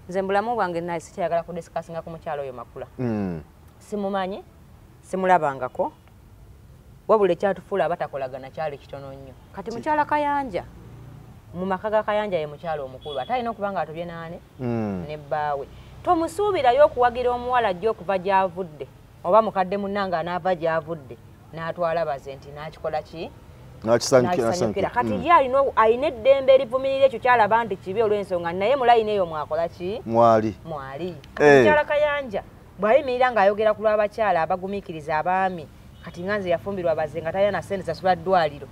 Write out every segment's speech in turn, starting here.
Nze mbulamu bwange naye sikyayagala kudiscussinga ku mukyalo oyo Makula. Simumanyi, simulabangako. Wabula ekyatufuula abatakolagana kyali kitono nnyo. Kati mukyala Kayanja, mu maka ga Kayanja ye mukyala omukulu, ate alina okuba nga atobye naane ne bbaawe. Tomusuubirayo okuwagira omuwala ajja okuva gy'avudde, oba mukadde munnange anaava gy'avudde n'atwala baze nti n'akikola ki? N'akisanyukira. Kati ye alina eddembe erivumirira ekyo ky'alaba nti kibi olw'ensonga, naye mu layini eyo mwakola ki? Mwali. Mwali. Kati mukyala Kayanja bw'ayimirira ng'ayogera ku lw'abakyala abagumiikiriza abaami, kati nga nze yafumbirwa baze nga talina na ssente zasula ddwaliro,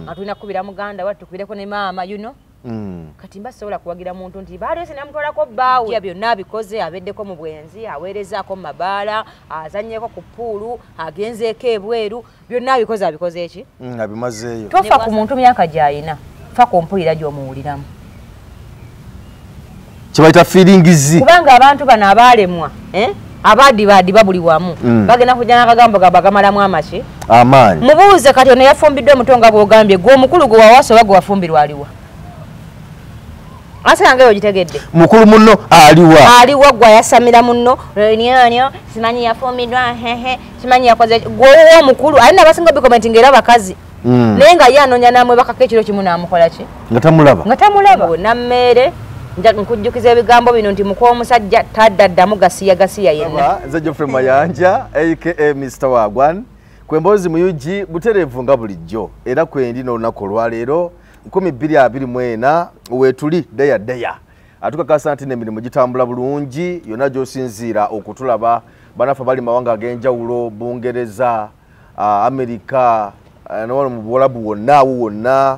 nga tulina kukubira muganda we tukubireko ne maama, you know. Kati mba sisobola kuwagira muntu nti baaleese namutwalako bbaawe, byonna abikoze, abeddeko mu bwenzi, aweerezaako mu mabaala, azannyeko ku ppuulu, agenzeeko ebweru, byonna abikoze, abikoze eki? Abimazeeyo. Tofa ku muntu myaka gy'alina, fa ku mpulira gy'omuwuliramu. Kye bayita feelings. Kubanga abantu bano abaalemwa, abaadibaadiba buli wamu, bagenda kujja n'akagambo gaabwe agamalamu amaki? Amaanyi. Mubuuze kati ono yafumbiddwa omuto nga bw'ogambye, gwe omukulu gwe wawasa oba gwe wafumbirwa aliwa? Asa yange ogitegedde. Mukulu munno aliwa. Aliwa gwe ayasamira munno, nyo simanyi yafumbiddwa, hehe, simanyi yakoze, gwe owuwo omukulu, alina abasinga obicommentinga era bakazi. Naye nga ye anoonya n'amwebakako ekiro kimu n'amukola ki? Nga tamulaba. Nga tamulaba. Nammeere, nkujjukiza ebigambo bino nti muka omusajja tadda ddamu gasiya gasiya yenna. Nze Geoffrey Mayanja aka Mr. Wagwan, kwe mboozi mu UG butereevu nga bulijjo, era kwendi n'olunaku olwaleero 2024 weetuli deya deya. Atukakasa nti n'emirimu gitambula bulungi yonna gy'osinziira okutulaba, bannaffe bali mawanga ag'enjawulo, Bungereza, Amerika, n'awano mu Buwalabu wonna awo wonna,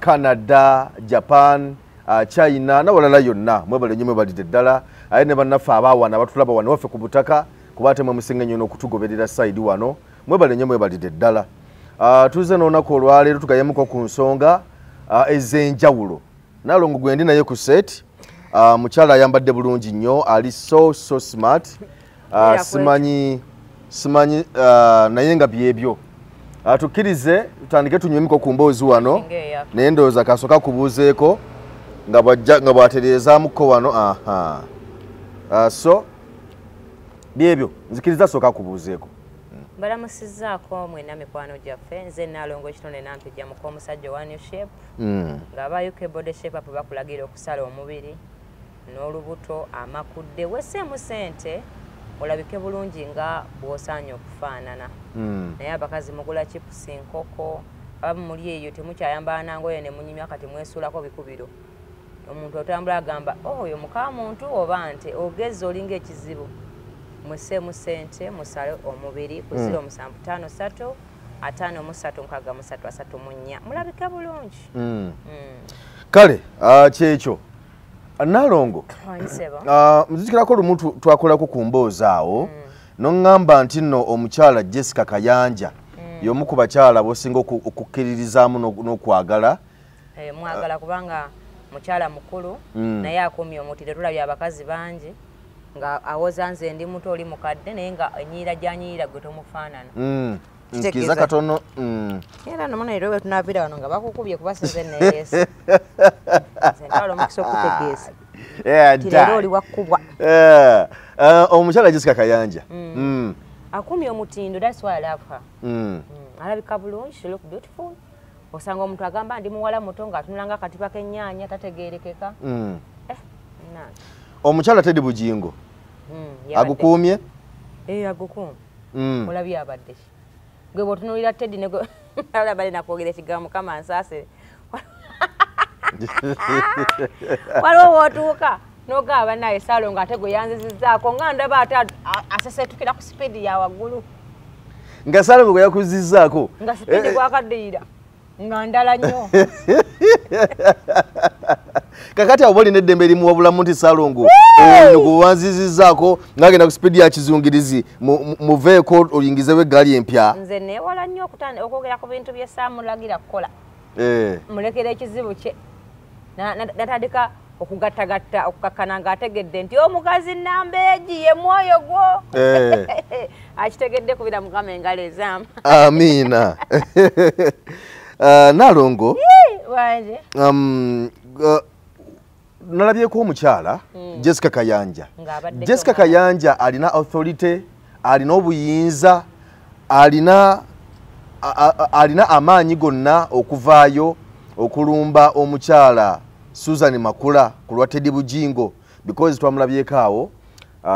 Canada, Japan, China n'awalala yonna, mwebale nnyo mwebalidde ddala. Aye ne bannaffe abaawana abatulaba wano waffe ku butaka, kuba ate mwe musinga nnyo n'okutugoberera sayidi wano, mwebale nnyo mwebalidde ddala. Tuzze n'olunaku olwaleero tugayemuko ku nsonga ez'enjawulo. Nalongo gwe ndi naye ku set, mukyala ayambadde bulungi nnyo, ali so so smart, simanyi naye nga byebyo. Tukkirize tutandike tunywemiko ku mboozi wano, naye ndowooza kasooka kubuuzeeko nga bw'atereezaamuko wano. Aha. So byebyo nzikiriza sooka kubuuzeeko. Mbalamusizzaako mwenna mikwano gyaffe, nze Nalongo Ekitone Nampijja muka omusajja owa New Shape, ng'aba UK Body Shape Up bakulagira okusala omubiri n'olubuto amakudde, wesseemu ssente olabike bulungi nga bw'osaanye okufaanana. Naye abakazi mugula chipusi, nkoko, abamu muli eyo temukyayambala na ngoye ne munyumya, kati mwesuulako bikubiro. Omuntu otambula agamba, oyo muka muntu oba nte, ogezza olinga ekizibu. Mwesseemu ssente musale omubiri ku 0753 53 63 34, mulabike bulungi. Kale kyekyo Nalongo, nzijukirako lumu twakolako ku mboozi awo, n'oŋŋamba nti nno omukyala Jessica Kayanja y'omu ku bakyala b'osinga okukkiririzaamu n'okwagala. Mwagala kubanga mukyala mukulu, naye akumye omutindo. Tulabye abakazi bangi nga awoza nze ndi muto oli mukadde, naye nga enyiira gy'anyiira gwe tomufaanana. Nkiza katono. Era no mwana era tunaviira wano nga bakukubye kuba sinze neyeesa. Nze ntwala omukisa okutegeeza. Nti leero oli wakkubwa. Omukyala Jessica Kayanja. Akumye omutindo, that's why I love her. Alabika bulungi, she look beautiful. Osanga omuntu agamba ndi muwala muto ng'atunula nga akatiba k'ennyaanya, tategeerekeka. Omukyala Teddy Bugingo agukuumye? Agukuumye. Olabye abadde ki? Gwe bw'otunuulira Teddy ne alaba alina kwogera ekigambo Mukama ansaasire. Waliwo w'otuuka n'ogamba bannaye Ssaalongo ate gwe yanzizizzaako nga ndaba ate aseseetukira ku sipiidi ya waggulu. Nga Ssaalongo gwe yakuzizzaako? Nga sipiidi gwakaddiyira nga ndala nnyo. Kakati abo balina eddembe erimuwa bulamu nti Ssaalongo ono gwe wanzizizzaako ng'agenda ku sipiidi ya kizungirizi, muveeko oyingizewo eggaali empya. Nze neewala nnyo okwogera ku bintu bye ssaamulagira kukola. Mulekera ekizibu kye. Natandika okugattagatta okukakkana ng'ategedde nti omukazi nnamba egi ye mwoyo gwo. Akitegedde kubira Mukama engalo ezaama. Amiina. Nalongo, Wanje. Nalabyeko omukyala Jessica Kayanja. Jessica Kayanja alina authority, alina obuyinza, alina amaanyi gonna okuvaayo okulumba omukyala Susan Makula ku lwa Teddy Bujingo, because twamulabyeko awo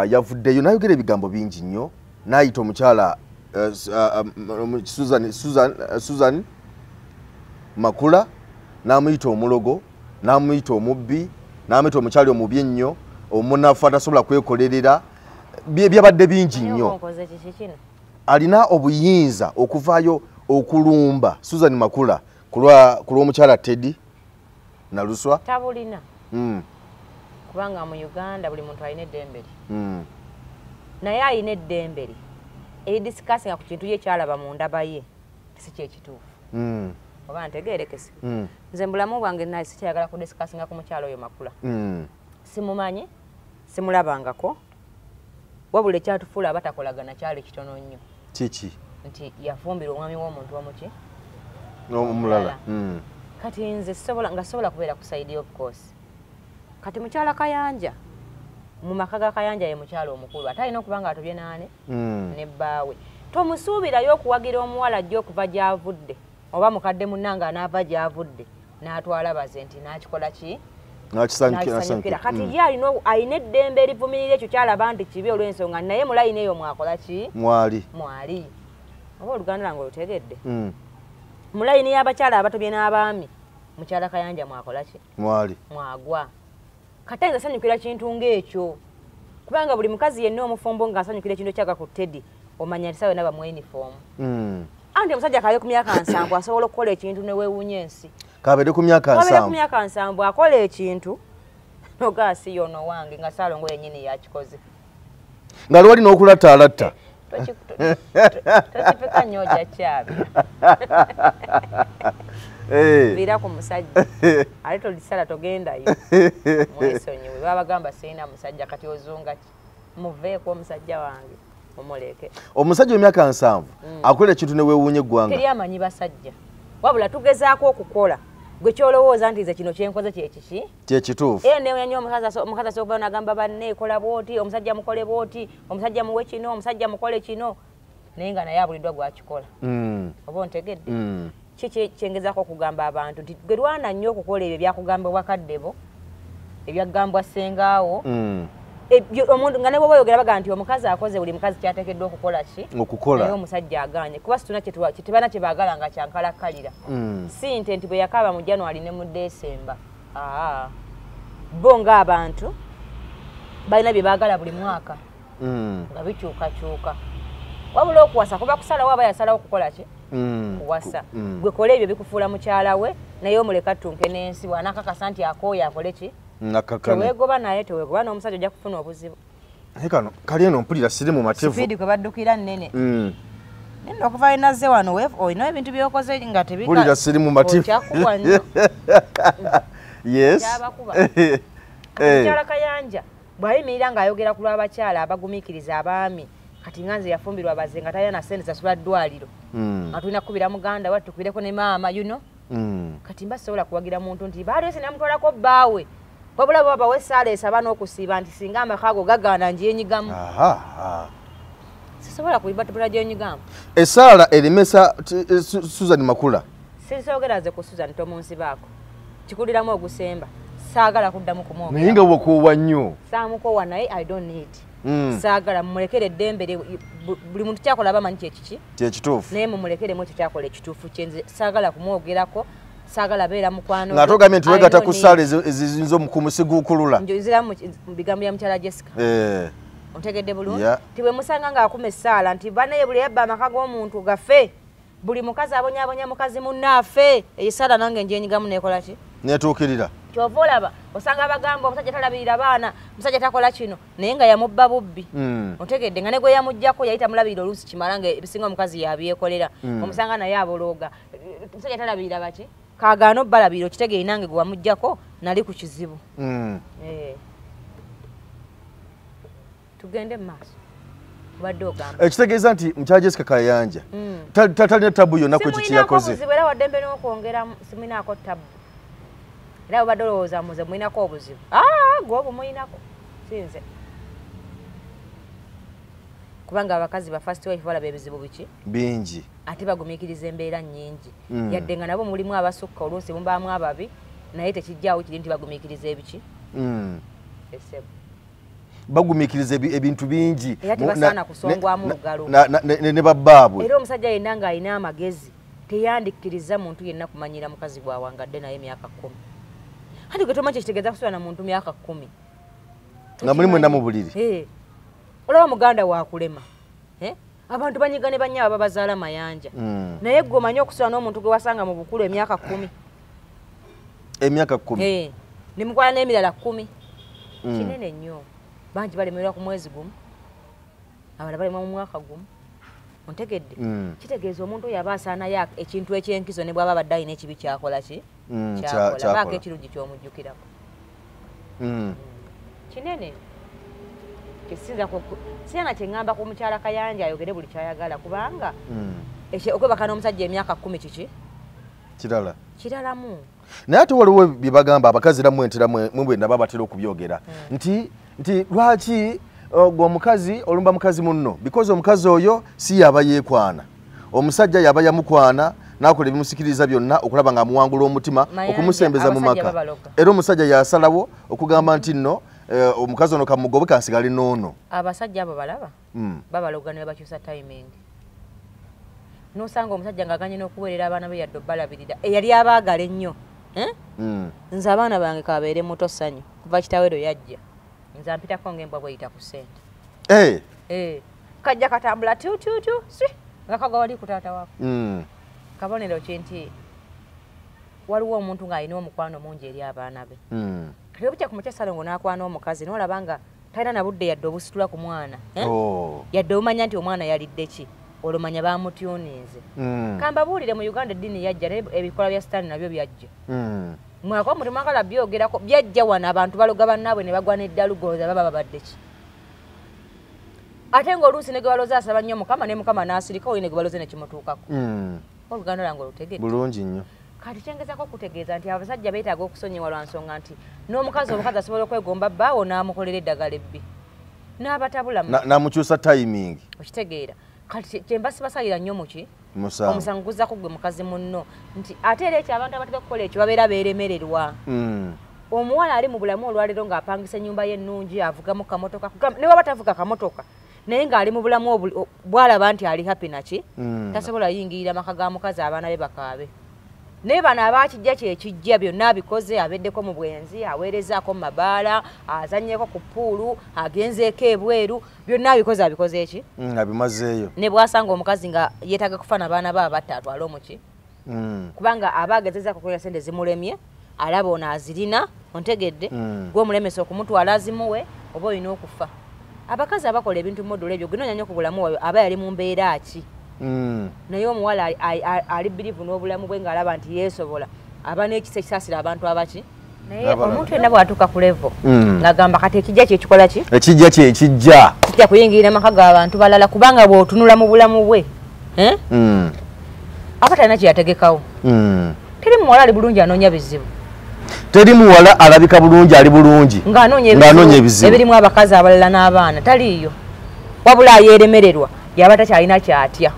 yavuddeyo n'ayogera ebigambo bingi nnyo, n'ayita omukyala Susan Makula, n'amuyita omulogo, n'amuyita omubbi, n'amuyita omukyali omubi ennyo, omunafu atasobola kwekolerera. Byabadde bingi nnyo. Alina obuyinza okuvaayo okulumba Susan Makula ku lw'omukyala Teddy Naluswa. Tabulina. Kubanga mu Uganda buli muntu alina eddembe lye. Naye alina eddembe lye eridisikasinga ku kintu ye kyalaba mu ndaba ye si kyekituufu. Oba ntegeerekese. Nze mu bulamu bwange naye sikyayagala kudisikasinga ku mukyala oyo Makula. Simumanyi, simulabangako, wabula ekyatufuula abatakolagana kyali kitono nnyo. Kiki? Nti yafumbirwa omwami w'omuntu omuki? Omulala. Kati nze nga sobola kubeera ku side of course. Kati mukyala Kayanja, mu maka ga Kayanja ye mukyala omukulu, ate alina okuba nga atobye naane ne bbaawe. Tomusuubirayo okuwagira omuwala ajja okuva gy'avudde, oba mukadde munnange anaava gy'avudde n'atwala baze nti n'akikola ki? N'akisanyukira. Kati ye alina eddembe erivumirira ekyo ky'alaba nti kibi olw'ensonga, naye mu layini eyo mwakola ki? Mwali. Mwali. Oba oluganda lwange olutegedde? Mu layini y'abakyala abatobye n'abaami, mukyala Kayanja mwakola ki? Mwali. Mwagwa. Kati nze sanyukira kintu ng'ekyo, kubanga buli mukazi yenna omufumbo ng'asanyukira ekintu ekyaga ku Teddy, omanya nti sawe naba mu uniform. Anti omusajja kabe ku myaka 70 asobola okukola ekintu ne weewuunya ensi. Kabeere ku myaka 70. Kabeere ku myaka 70 akola ekintu n'ogaasi yono wange nga Ssaalongo yennyini yakikoze. Nga lwali n'okulattaalatta. Tokipika nnyo ojja kyabi. Viira ku musajja. Ate tolisala togendayo. Mwesonyiwe. Babagamba sirina musajja kati ozunga ki? Muveeko omusajja wange. Omuleke. Omusajja w'emyaka 70 akola ekintu ne weewuunya eggwanga. Teri amanyi basajja. Wabula tugezaako okukola. Gwe ky'olowooza nti nze kino kyenkoze kye kiki? Kye kituufu. Era neewuunya nnyo omukazi asobola n'agamba banne kola bw'oti, omusajja mukole bw'oti, omusajja muwe kino, omusajja mukole kino. Naye nga naye abuliddwa gw'akikola. Oba ontegedde? Kiki kyengezaako okugamba abantu nti gwe lwana nnyo okukola ebyo ebyakugambibwa kaddebo, ebyagambwa ssengaawo. Omuntu nga ne bw'oba oyogera bagamba nti omukazi akoze buli mukazi kyateekeddwa okukola ki? Okukola. Naye omusajja agaanye. Kuba situna tebana kye baagala nga kyankalakkalira. Si nte nti bwe yakaaba mu January ne mu December. Bo ng'abantu balina bye baagala buli mwaka. Nga bikyukakyuka. Wabula okuwasa kuba kusalawo aba yasalawo okukola ki? Kuwasa. Gwe kola ebyo bikufuula mukyala we, naye omuleka attunke n'ensi bw'anaakakasa nti akooye akole ki? Teweegoba naye teweegoba n'omusajja ojja kufuna obuzibu. Naye kano kali eno mpulira siri mu mativu. Sipiidi kwe baddukira nnene. Nno okuva enazze wano olina ebintu by'okoze nga tebika. Mpulira siri mu mativu. Okyakuba nnyo. Yes. Kyabakuba. Mukyala Kayanja bw'ayimirira ng'ayogera ku lw'abakyala abagumiikiriza abaami, kati nga nze yafumbirwa abaze nga talina na ssente zasula ddwaliro. Nga tulina kukubira muganda we tukubireko ne maama, you know. Kati mba sisobola kuwagira muntu nti baaleese namutwalako bbaawe. Wabula baba bawe essaala esaba n'okusiiba nti singa amaka ago gagaana ngyenyigamu. Sisobola kuyibatubula gyenyigamu. Essaala eremesa Susan Makula. Sisoogera nze ku Susan tomunsibaako. Kikuliramu ogusemba. Saagala kuddamu kumwogera. Naye nga wakoowa nnyo. Saamukoowa naye I don't need. Saagala mumulekere eddembe lye, buli muntu kyakola aba amanyi kye kiki? Kye kituufu. Naye mumulekeremu ekyo kyakola ekituufu kye nze saagala kumwogerako. Saagala beera mukwano. Nga togambye nti weegatta ku ssaala eziyinza omusiguukulula. Njoziramu mu bigambo bya mukyala Jessica. Ontegedde bulungi? Nti bwe musanga ng'akuma essaala nti bannaye buli yabba amaka g'omuntu gaffe, buli mukazi abonyaabonya mukazi munnaffe, eyo essaala nange ngyenyigamu neekola ki? Neetuukirira. Ky'ova olaba osanga abagamba omusajja talabirira baana, omusajja takola kino, naye nga yamubba bubbi. Ontegedde nga ne gwe yamuggyako yali tamulabirira oluusi kimala nga ebisinga omukazi yabyekolera. Omusanga naye abolooga. Omusajja talabirira baki? Kaagaana obbalabirira okitegeere nange gwe wamuggyako nali ku kizibu. Tugende mu maaso. Obadde ogamba. Ekitegeeza nti mukyala Jessica Kayanja talina tabu yonna ku kiki Simulinaako yakoze. buzibu era waddembe n'okwongeramu simulinaako tabu. Era obadde olowooza muze mulinako obuzibu. Gwe obwo mulinako sinze. Kubanga abakazi ba first wife balaba ebizibu biki? Bingi. Ate bagumiikiriza embeera nnyingi. Yadde nga nabo mulimu abasukka oluusi mubaamu ababi, naye tekijjaawo kiri nti bagumiikiriza ebiki? Esebo. Bagumiikiriza ebintu bingi. Era tebasaana kusongwamu lugalo. Ne babbaabwe. Era omusajja yenna ng'alina amagezi teyandikkiriza muntu yenna kumanyira mukazi bw'awangadde naye emyaka 10. Anti gwe tomanyi kitegeeza kusula na muntu myaka 10. Nga muli mwenda mu buliri. Olaba muganda wakulema. Abantu banyiga ne bannyabo babazaala Mayanja. Naye gwe omanyi okusula n'omuntu gwe wasanga mu bukulu emyaka 10. Emyaka 10. Ne mukwala n'emirala 10. Kinene nnyo. Bangi balemererwa ku mwezi gumu. Abalala balemwa mu mwaka gumu. Ontegedde. Kitegeeza omuntu oyo aba asaanayo ekintu eky'enkizo ne bw'aba abadde alina ekibi kyakola ki? Kyakola. Baako ekirungi ky'omujjukirako. Kinene. Siyana kye ŋŋamba ku mukyala Kayanja ayogere buli ky'ayagala kubanga okwebaka n'omusajja emyaka 10 kiki? Kirala. Kiralamu. Naye ate waliwo bye bagamba abakazi era mwentera mwe nabo batera okubyogera nti lwaki gwe omukazi olumba mukazi munno because omukazi oyo si yaba yeekwana, omusajja yaba yamukwana n'akola ebimusikiriza byonna okulaba nga amuwangula omutima okumusembeza mu maka, era omusajja yasalawo okugamba nti nno omukazi ono kamugobe kansigale n'ono. Abasajja abo balaba babaloga ne bakyusa timing. N'osanga omusajja ng'aganye n'okuweerera abaana be yadde obbalabirira eyali abaagala ennyo. Nze abaana bange kabeere muto ssanyu kuva kitaawe lwe yajja nze ampitako ng'embwa bweyita ku ssente. Kajja katambula tututu swi nga kagwa wali ku taata waako. Kabonero ki nti waliwo omuntu ng'alina omukwano mungi eri abaana be. Kati obukya ku makya Ssalongo n'akwana omukazi n'olaba nga talina na budde yadde obusitula ku mwana. Yadde omanya nti omwana yalidde ki, olwo manya bamutyuninze. Kambabuulire mu Uganda eddiini yajja naye ebikolwa bya sitaani nabyo byajja. Mwako mulimu mwagala byogerako byajja wano abantu baloga bannaabwe ne bagwa n'eddalu golooza baba babadde ki. Ate ng'oluusi ne gwe baloza asaba nnyo Mukama ne Mukama n'asirika oli ne gwe baloze ne kimutuukako. Oluganda lwange olutegedde. Bulungi nnyo. Kati kyengezaako okutegeeza nti abasajja beetaaga okusonyiwa lwa nsonga nti n'omukazi omukazi asobola okwegomba bbaawo n'amukolera eddagala ebbi. N'abatabula n'amukyusa timing. Okitegeera. Kati kyemba sibasalira nnyo muki? Omusango guzzaako gwe mukazi munno nti ate era ekyo abantu abatera okukola ekyo babeera beeremererwa. Omuwala ali mu bulamu olwaleero ng'apangisa ennyumba ye ennungi avugamu kamotoka ne bw'aba tavuga kamotoka naye ng'ali mu bulamu bw'alaba nti ali happy naki tasobola yingirira maka ga mukazi abaana be bakaabe. Naye bano abakijja kyekijja byonna abikoze abeddeko mu bwenzi aweerezaako mu mabaala azannyeko ku ppuulu agenzeeko ebweru byonna abikoze abikoze eki? Abimazeeyo. Ne bw'asanga omukazi nga yeetaaga kufa n'abaana be abatta atwale omuki? Kubanga aba agezezaako okukola ssente zimulemye alaba ono azirina ontegedde gwe omulemesa okumutwala azimuwe oba olina okufa. Abakazi abakola ebintu modulo ebyo ginoonya nnyo ku bulamu bwabwe aba yali mu mbeera ki? Naye omuwala ali birivu n'obulamu bwe ng'alaba nti yeesobola aba n'ekisa ekisaasira abantu abaki. Naye omuntu yenna bw'atuuka ku level ng'agamba kati ekijja kyekikola ki? Ekijja kyekijja kijja kuyingirira maka g'abantu balala kubanga bw'otunula mu bulamu bwe aba talina kye yategekawo. Teri muwala ali bulungi anoonya bizibu. Teri muwala alabika bulungi ali bulungi ng'anoonya ebizibu ebirimu abakazi abalala n'abaana taliiyo, wabula ayeeremererwa yaba takyalina kyatya.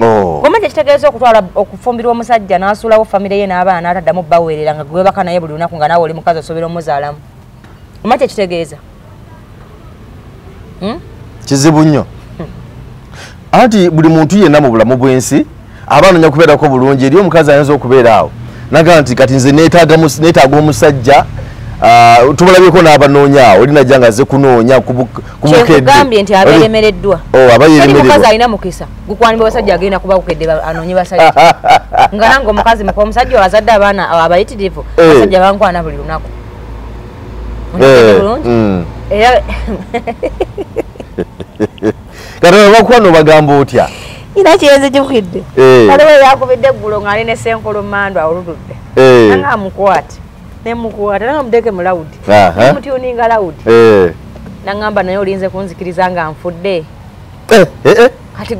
Omanyi ekitegeeza okutwala okufumbirwa omusajja n'asuulawo famire ye n'abaana n'ataddamu baweerera nga gwebaka naye buli lunaku nga naawe oli mukazi osobola omuzaalamu. Omanyi ekitegeeza? Kizibu nnyo. Anti buli muntu yenna mu bulamu bw'ensi aba anoonya kubeerako bulungi. Eri omukazi ayinza okubeera awo n'agamba nti kati nze neetaaga omusajja Tumulabyeko n'abanoonya oli najja nga azze kunoonya ku bukedde. Kyekugambye nti abeeremereddwa. Oh, aba yeeremereddwa. Omukazi alina mukisa gukwanibwa basajja agenda kuba bukedde anoonye basajja. Nga nange omukazi muka omusajja azadde abaana abayitirivu abasajja bankwana buli lunaku. Era kati abakwano bagamba otya? Ina kyenzijukidde. Waliwo yakubidde eggulo ng'ali ne Ssenkulu Mmandwa oluludde. Nanga amukwate. Nemukwata nanga mudeke mu loud. Mutuninga loud. Nangamba naye olinze kunzikiriza nga nfudde. Kati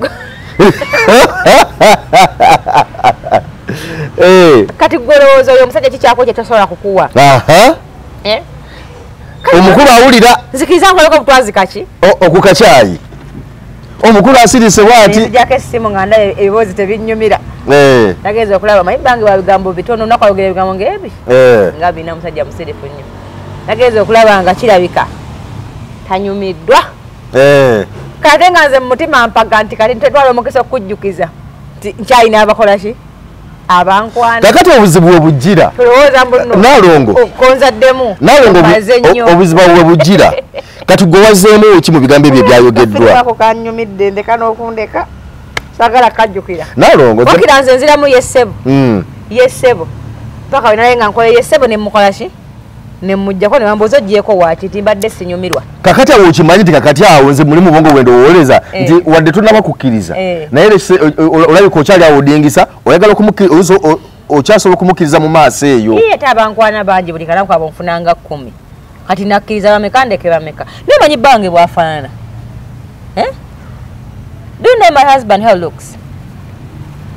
Kati golowooza oyo omusajja kikyako kye tosobola kukuwa. Omukulu awulira. Nzikiriza nkoleko obutwazi kaki? Okukakyayi. Omukulu asirise bw'ati. Nzijako essimu nga ndaba ebibuuzo tebinnyumira. Nagenze okulaba manyi bange wa bigambo bitono olunaku ayogera ebigambo ng'ebi. Nga bina omusajja musirifu nnyo. Nagenze okulaba nga kirabika tanyumiddwa. Kate nga nze mu mutima mpaga nti kati ntwala omukisa okukujjukiza nti nkyalina abakola ki? Abankwana. Kakati obuzibu bwe bujjira. Tulowooza mbu nno. Nalongo. Okonzaddemu. Nalongo obuzibu bwe bujjira. Kati gwe wazzeemu ki mu bigambo ebyo ebyayogeddwa? Ako kannyumidde ndeka n'okundeka. Saagala kajjukira. Nalongo. Wakira nze nziramu ye ssebo. Ye ssebo. Paka we naye nga nkola ye ssebo ne mmukola ki? Ne mmuggyako ne bambuuza oggyeko waaki nti mbadde sinyumirwa. Kakati awo okimanyi nti kakati awo nze muli mu bwongo bwe ndowooleza nti wadde tonnaba kukkiriza. Naye olabika okyali awo odingisa oyagala okyasobola okumukkiriza mu maaso eyo. Ye ate abankwana bangi buli kanaku abo nfunanga 10. Kati nakkiriza bameka ndeke bameka. Naye omanyi bbange bw'afaanana. Do you know my husband how looks?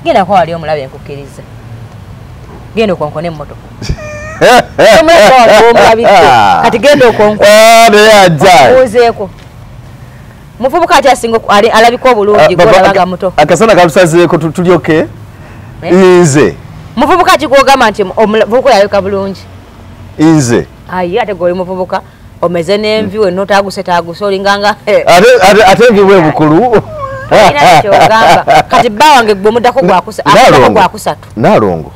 Genda kwa wali omulabe nkukkiriza. Genda okonkone emmotoka. Kati genda okonkobuuzeeko. Muvubuka ati asinga alabika obulungi gw'olaba muto. Akasana kalusazeeko tulyoke. Nze. Muvubuka ki gw'ogamba nti omuvubuka alabika bulungi? Nze. Ayi ate gw'oli muvubuka omeze n'envi wenna otaaguse taaguse olinganga. Ate envi bwe bukulu. Olina ky'ogamba. Kati bba wange gwe omuddako gwakusatu. Nalongo.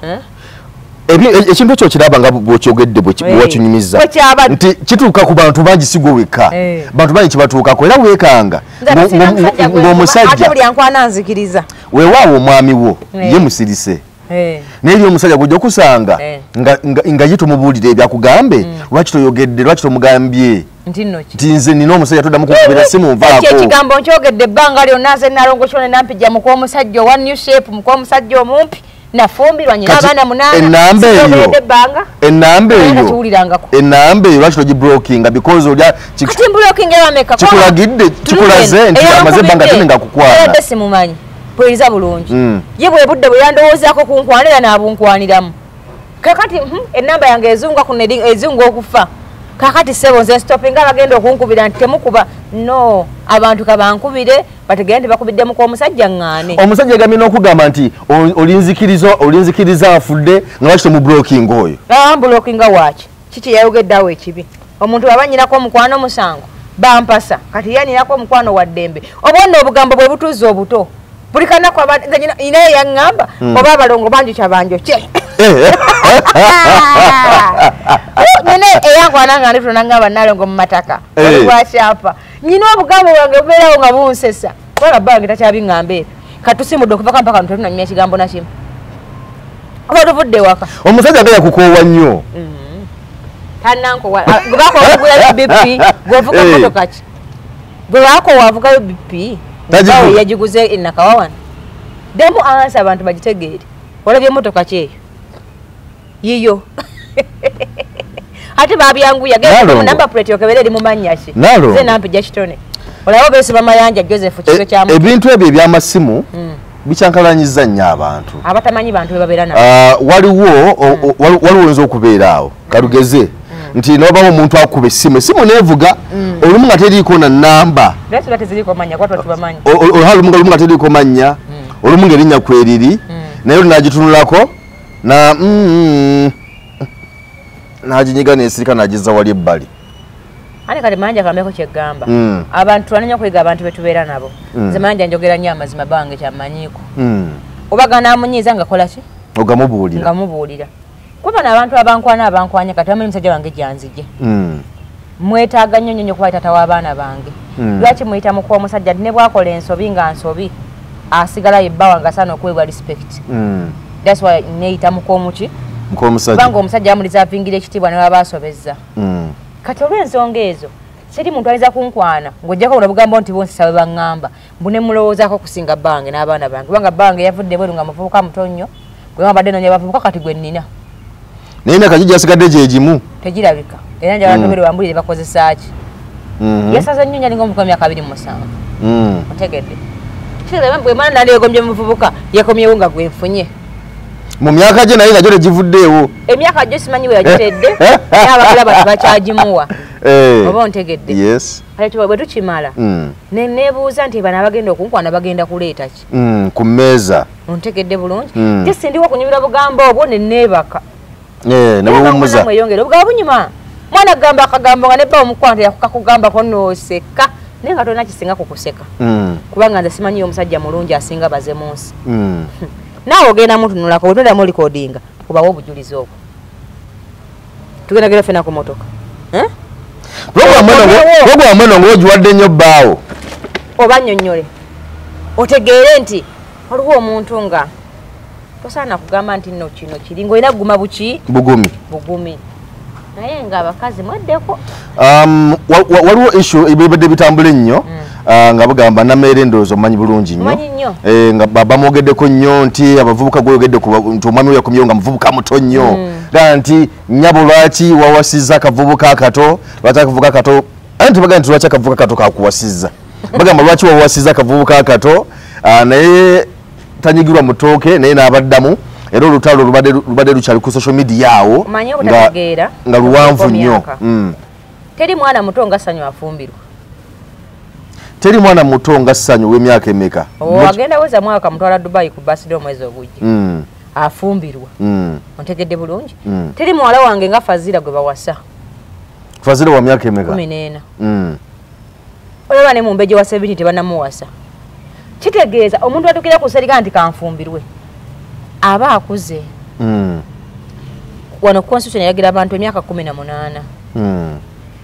Ekintu ekyo kiraba nga bw'okyogedde bw'okinyumiza nti kituuka ku bantu bangi si gwe wekka, bantu bangi kibatuukako era weekanga ng'omusajja weewaawo omwami wo ye musirise naye eri omusajja gw'ojja okusanga nga ye tomubuulira ebyakugambe lwaki toyogedde lwaki tomugambye nti nze nina omusajja toddamu kunkubira ssimu nvaako. Ekigambo nkyogedde ebbanga lyonna nze Nalongo Kitone Nampijja muk'omusajja owa new shape muk'omusajja omumpi. Nafumbirwa nyina abaana 8. Ennamba eyo. Ennamba eyo. Ennamba eyo lwaki togiblokinga because olya kati mblokinga bameka kikulagidde kikulaze nti amaze ebbanga ddene nga kukwana. Ebadde simumanyi. Mpuliriza bulungi. Ye bwe budde bwe yandowoozaako kunkwanira n'abunkwaniramu. Kakati ennamba yange ezunga ku ezunga okufa. Kakati ssebo nze stoppinga abagenda okunkubira nti temukuba. No, abantu kabankubire bategere nti bakubiddemu kw'omusajja ŋŋaane. Omusajja yagambye n'okugamba nti olinzikiriza afudde nga lwaki tomublokinga oyo? Mbulokinga waaki? Kiki yayogedde awo ekibi? Omuntu aba nnyinako omukwano omusango bampasa kati ye anninako omukwano wa ddembe. Oba nno obugambo bwe butuuza obuto. Buli kanaku ninaye yaŋŋamba oba abalongo banjokya banjokye. Nyina eyankwana nga ndi tunaŋŋamba Nalongo mu mataka. Olwakyapa. Nyina obugambo bwange bubeerawo nga bunsesa. Kubanga bba wange takyabiŋŋamba ebyo. Kati tusimudde okuva kampaka wano tetunanyumya kigambo na kimu. Oba tuvudde waka. Omusajja nga yakukoowa nnyo. Tannankowa. Gwe bakoowa okugula BP, gw'ovuga mmotoka ki? Gwe bakoowa avugayo BP. Bbaawe yagiguze e Nakawa wano. Ddamu ansa abantu bagitegeere. Olabye emmotoka ki eyo? Yiyo. Ate babyanguya genda ku number plate okebere eri mu mannya ki? Nze Nampijja Kitone. Olaba beesiba Mayanja Joseph kiro kya muto. Ebintu ebyo eby'amasimu bikyankalanyizza nnyo abantu. Abatamanyi bantu be babeera nabo. Waliwo waliwo oyinza okubeera awo kalugeze nti n'obawo omuntu akuba essimu essimu n'evuga olumu nga teriiko na nnamba. Lwaki teziriiko mannya kuba tubamanyi. Olumu nga teriiko mannya olumu ng'erinnya kweriri naye olunagitunulako na n'aginyiga n'esirika n'agizza wali ebbali. Ate kati Mayanja kameko kye ggamba. Abantu tulwana nnyo okuyiga abantu be tubeera nabo. Nze Mayanja njogera nnyo amazima bange kyammanyiiko. Oba ganaamunyiiza nga kola ki? Ogamubuulira. Ngamubuulira. Kuba bano abantu abankwana abankwanya kati bamanyi musajja wange gyanzije. Mwetaaga nnyo nnyo kuba taata w'abaana bange. Lwaki muyita muk'omusajja nti ne bw'akola ensobi nga nsobi asigala ye bba wange asaana okuweebwa respect. That's why neeyita muk'omuki? Muk'omusajja. Kubanga omusajja amulizavingira ekitiibwa ne bw'aba asobezza. Kati olw'ensonga ezo siri muntu ayinza kunkwana ng'oggyako buno obugambo nti bonsesa bwe baŋŋamba mbu ne mulowoozaako okusinga bbange n'abaana bange kubanga bbange yavudde bweru nga muvubuka muto nnyo gwe mbadde nnoonya bavubuka kati gwe nnina. Naye emyaka gyo gyasigadde gye gimu. Tegirabika era njagala tobere bambulire bakozesa ki. Yasaze nnyo nyalinga omuvubuka emyaka 27. Otegedde. Kitegeeza bwe mwana nali yeegombye muvubuka yeekomyewo nga gwe nfunye. Mu myaka gye naye nga gyo tegivuddeewo. Emyaka gyo simanyi we yagitedde, naye abakulaba tebakyagimuwa. Oba ontegedde? Yes. Kale bwe tukimala, ne neebuuza nti bano abagenda okunkwana bagenda kuleeta ki? Ku mmeeza. Ontegedde bulungi? Te sindiwo kunyumira bugambo obwo ne neebaka. Ne buwummuza. Mweyongere obugabo bunyuma. Mwana agamba akagambo nga ne bba omukwano yakukakugambako n'oseka. Naye nga tolina kisinga kukuseka. Kubanga nze simanyi omusajja mulungi asinga baze mu nsi. Naawe ogenda mutunulako, bwe mu recordinga, kubawo obujulizi obwo. Tugenda gera ffenna ku motoka. Program eno ng'ogiwadde nnyo bbaawo. Oba nnyonnyole. Otegeere nti waliwo omuntu nga tosaana kugamba nti nno kino kiri ng'olina kuguma buki? Bugumi. Bugumi. Naye nga abakazi mweddeko. Waliwo issue ebibadde bitambula ennyo nga bagamba Nameere ndowooza omumanyi bulungi nnyo. Nga bamwogeddeko nnyo nti abavubuka gw'oyogedde nti omwami we yakomyewo nga muvubuka muto nnyo. Gamba nti nnyabo lwaki wawasizza akavubuka akato, lwaki akavubuka akato, anti bagamba nti lwaki akavubuka akato kakuwasizza. Bagamba lwaki wawasizza akavubuka akato, naye tanyigirwa mutooke naye n'abaddamu. Era olutalo lubadde lukyali ku social media awo nga luwanvu nnyo. Teri mwana muto nga Ssanyu afumbirwa. Teri mwana muto nga Ssanyu w'emyaka emeka? Agenda weza mwaka mutwala Dubai ku birthday omwezi ogujja. Afumbirwa. Ontegedde bulungi? Teri muwala wange nga Fazira gwe bawasa. Fazira wa myaka emeka? 14. Olaba ne Mumbejja wa 70 tebannamuwasa. Kitegeeza omuntu atukira ku serika nti kanfumbirwe. Aba akuze. Wano constitution yagira abantu emyaka 18.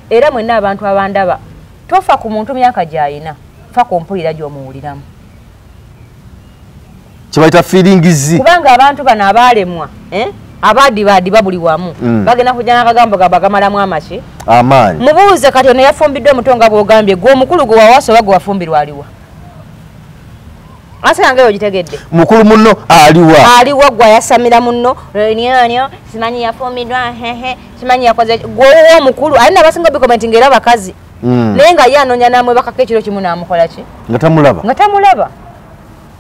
Era mwenna abantu abandaba tofa ku muntu myaka gy'ayina, fa ku mpulira gy'omuwuliramu. Kibayita feelings. Kubanga abantu bano abaalemwa, abadibaadiba buli wamu, bagenda kujja n'akagambo gabwe agamalamu amaki? Amaanyi. Mubuuze kati ono yafumbiddwa muto nga bw'ogambye, gwe omukulu gwe wawasa oba gwe wafumbirwa aliwa? Asa yange ogitegedde. Mukulu munno aliwa. Aliwa gwe ayasamira munno, nyo simanyi yafumbiddwa hehe, simanyi yakoze gwe ow'omukulu omukulu alina abasinga obikomentinga era bakazi. Naye nga ye anoonya n'amwebakako ekiro kimu n'amukola ki? Nga tamulaba. Nga tamulaba.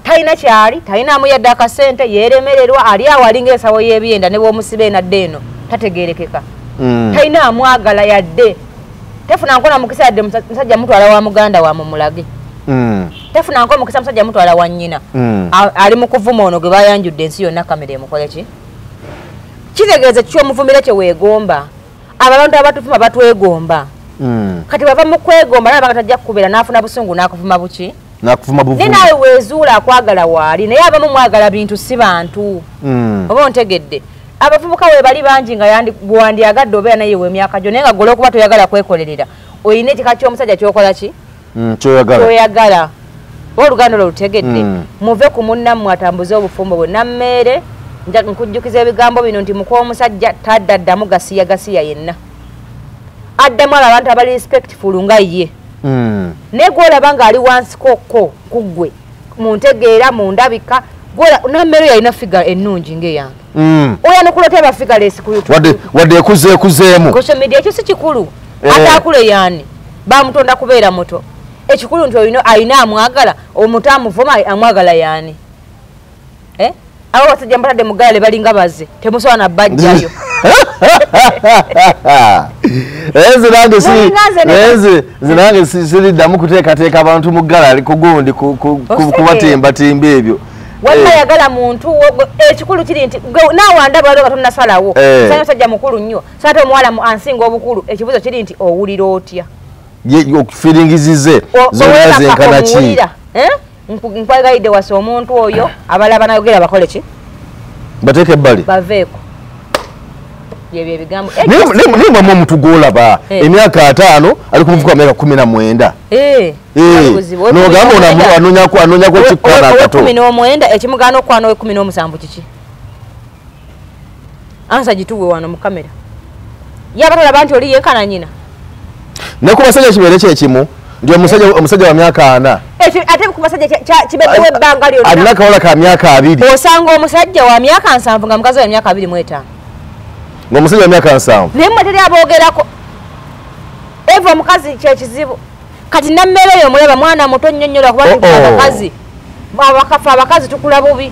Talina kyali, talina amuyadde akasente, yeeremererwa, ali awo alinga ensawo y'ebyenda ne bw'omusiba enadde eno tategeerekeka. Talina amwagala yadde. Tefuna nkola mukisa yadde musajja mutwala wa muganda wa mumulage. Tefuna nko mukisa musajja mutwala wa nnyina. Ali mu kuvuma ono gwe bayanjudde ensi yonna kamera emukole ki? Kitegeeza ki omuvumira kye weegomba? Abo abantu abatuvuma batwegomba. Kati bava mu kwegomba naye abanga tajja kukubeera n'afuna busungu n'akuvuma buki? N'akuvuma buvumi. Naye naawe weezuula akwagala waali naye abamu mwagala bintu si bantu. Oba ontegedde. Abavubuka we bali bangi nga wandyagadde obeera naye w'emyaka gyo naye nga gwe olw'okuba toyagala kwekolerera olina ekika ky'omusajja ky'okola ki? Kyoyagala. Kyoyagala. Oba oluganda olwo lutegedde. Muve ku munnammwe atambuze obufumbo bwe. Nammeere nkujjukiza ebigambo bino nti muka omusajja tadda ddamu gasiya gasiya yenna. Addamu abo abantu abali respectful nga ye. Naye gw'olaba ng'ali wansi kokko ku ggwe mu ntegeera mu ndabika Nammeere yalina figure ennungi ng'eyange. Oyanukula otya ba figure ku YouTube? Wadde ekuzeemu. Social media ekyo si kikulu. Ate akule yaani bamutonda kubeera muto. Ekikulu nti olina alina amwagala omuto amuvuma amwagala yaani. Abo basajja mbatadde mu ggaali balinga baze temusobola na bajjayo. Nze nange siriddamu kuteekateeka abantu mu ggaali kugundi kubatimbatimba ebyo. Wamma yagala muntu ekikulu kiri nti naawe andaba waliwo nga tonnasalawo. Sanya musajja mukulu nnyo so ate omuwala ansinga obukulu ekibuuzo kiri nti owulira otya? Feelingizize zonna zenkana ki? Nkwegayidde wasa omuntu oyo abalala banayogera bakole ki? Bateeke ebbali. Baveeko. Byebyo ebigambo. Naye mwe omuntu gw'olaba emyaka 5 ali ku muvubuka wa myaka 19. N'ogamba ono anoonyako kikwana akato. 19 ekimugaana okwana owe17 kiki? Ansa gituwe wano mu kamera. Ye abatolaba nti oli yenkana nnyina. Ne ku basajja kibeere kye kimu nti omusajja wa myaka 4. Ate ku basajja kibeddewo ebbanga lyonna. Alina akawala ka myaka 2. Osanga omusajja wa myaka 7 nga mukazi wa myaka 25. Ng'omusajja wa myaka 7. Naye mmwe teri aboogerako. Eva omukazi kye kizibu. Kati Nammere oyo omulaba mwana muto nnyo nnyo lwakuba abakazi. Abakafa abakazi tukula bubi.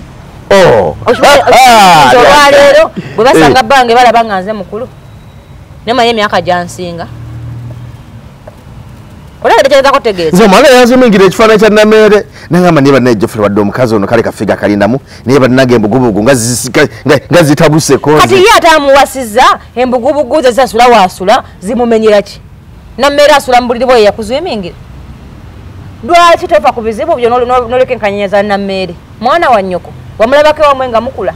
Olwaleero bwe basanga bange balaba nga nze mukulu, nemanye emyaka gyansinga. Nze omwana yanzumingira ekifaananyi kya Nameere nagamba naye bannaye Geoffrey wadde omukazi ono kale kafiga kalindamu naye bannange embugubugu nga zitabuseko. Kati ye ate amuwasizza embugubugu ze zisasula waasula zimumenyera ki? Nameere asula mu buliri bwe yakuzumingira. Lwaki tofa ku bizibu byo n'oleka enkanyanya za Nameere? Mwana wa nnyoko wamulabako ewamwe nga mukula,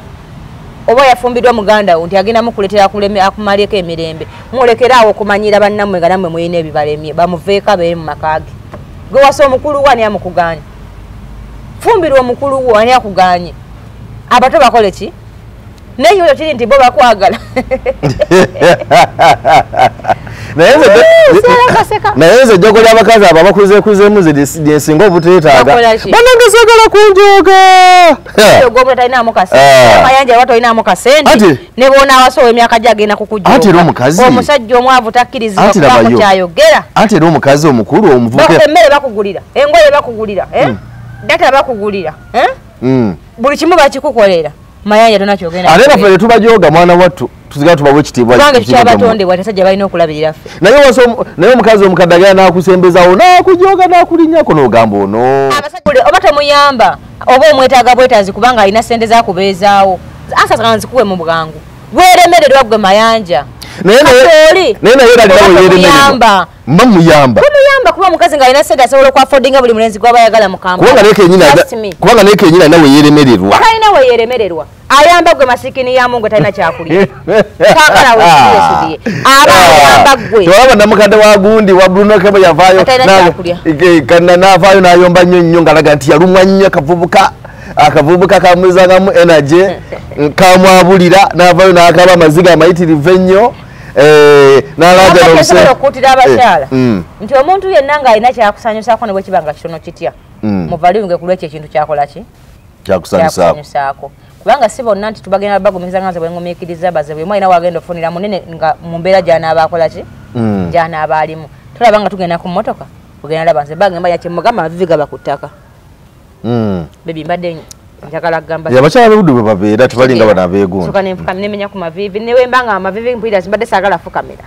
oba yafumbiddwa muganda wo nti agenda mukuleetera akumaleko emirembe. Mulekere awo okumanyira bannammwe nga nammwe mulina ebibalemye, bamuveeko abeere mu maka ge. Gwe wasa omukulu wo ani amukugaanye? Fumbirwa omukulu wo ani akugaanye? Abato bakole ki? Naye ekyo kiri nti bo bakwagala. Naye nze ejjogo ly'abakazi abo abakuzeekuzeemu nze lyensinga obuteetaaga. Bannange saagala kunjooga. Ogw'omuntu talinaamu kasente. Amayanja oba tolinaamu kasente. Ne bw'onaawasa ow'emyaka gye agenda kukujooga. Anti era omukazi. Omusajja omwavu takkirizibwa kubaako ky'ayogera. Anti era omukazi omukulu omuvubuka. Emmere bakugulira, engoye bakugulira, data bakugulira, buli kimu bakikukolera. Mayanja tonna ky'ogenda. Ate baffe ne tubajooga mwana wattu. Tusigala tubawa ekitiibwa. Kubanga tukyabatondebwa abasajja balina okulabirira ffe. Naye omukazi omukadde agenda n'akusembezaawo n'akujooga n'akulinnyako n'ogamba ono. Oba tomuyamba oba omwetaaga bwetaazi kubanga alina ssente z'akubeezaawo. Answer nzikuwe mu bwangu. Weeremererwa ggwe Mayanja. Naye naye era alina we yeeremererwa. Mba muyamba. Tomuyamba kuba omukazi ng'alina ssente asobola okuaffordinga buli mulenzi gw'aba ayagala mu Kampala. Kubanga naye kennyini alina we yeeremererwa. Talina we yeeremererwa. Ayamba gwe masikini ya Mungu talina kyakulya. Kaakala weesudiye. Aba ayamba gwe. Tewalaba namukadde wa gundi wa Bruno Kebo yavaayo n'avaayo n'ayomba nnyo nnyo ng'alaga nti yalumwa nnyo akavubuka. Akavubuka kamuzangamu energy kamwabulira n'avaayo n'akaaba amaziga amayitirivu ennyo. N'alaga okukuutira abakyala nti omuntu yenna ng'alina kyakusanyusaako ne bwe kiba nga kitono kitya, muvaluinge ku lwekyo ekintu kyakola ki? Kyakusanyusaako. Kubanga si bonna nti tubagenda bagumiza nga nze bwe ngumiikiriza baze bwe mwalina wagenda ofunira munene nga mu mbeera gy'anaaba akola ki? Gy'anaaba alimu. Tolaba nga tugenda ku mmotoka, ogenda laba nze bagamba ya kyemugamba amavivi gaba ku ttaka. Bebi mbadde njagala kugamba. Abakyala b'ebuddu bwe babeera tebalinga bano abeegundi. Soka nemenya ku mavivi ne bwe mba nga amavivi mpulira mbadde saagala fukamira.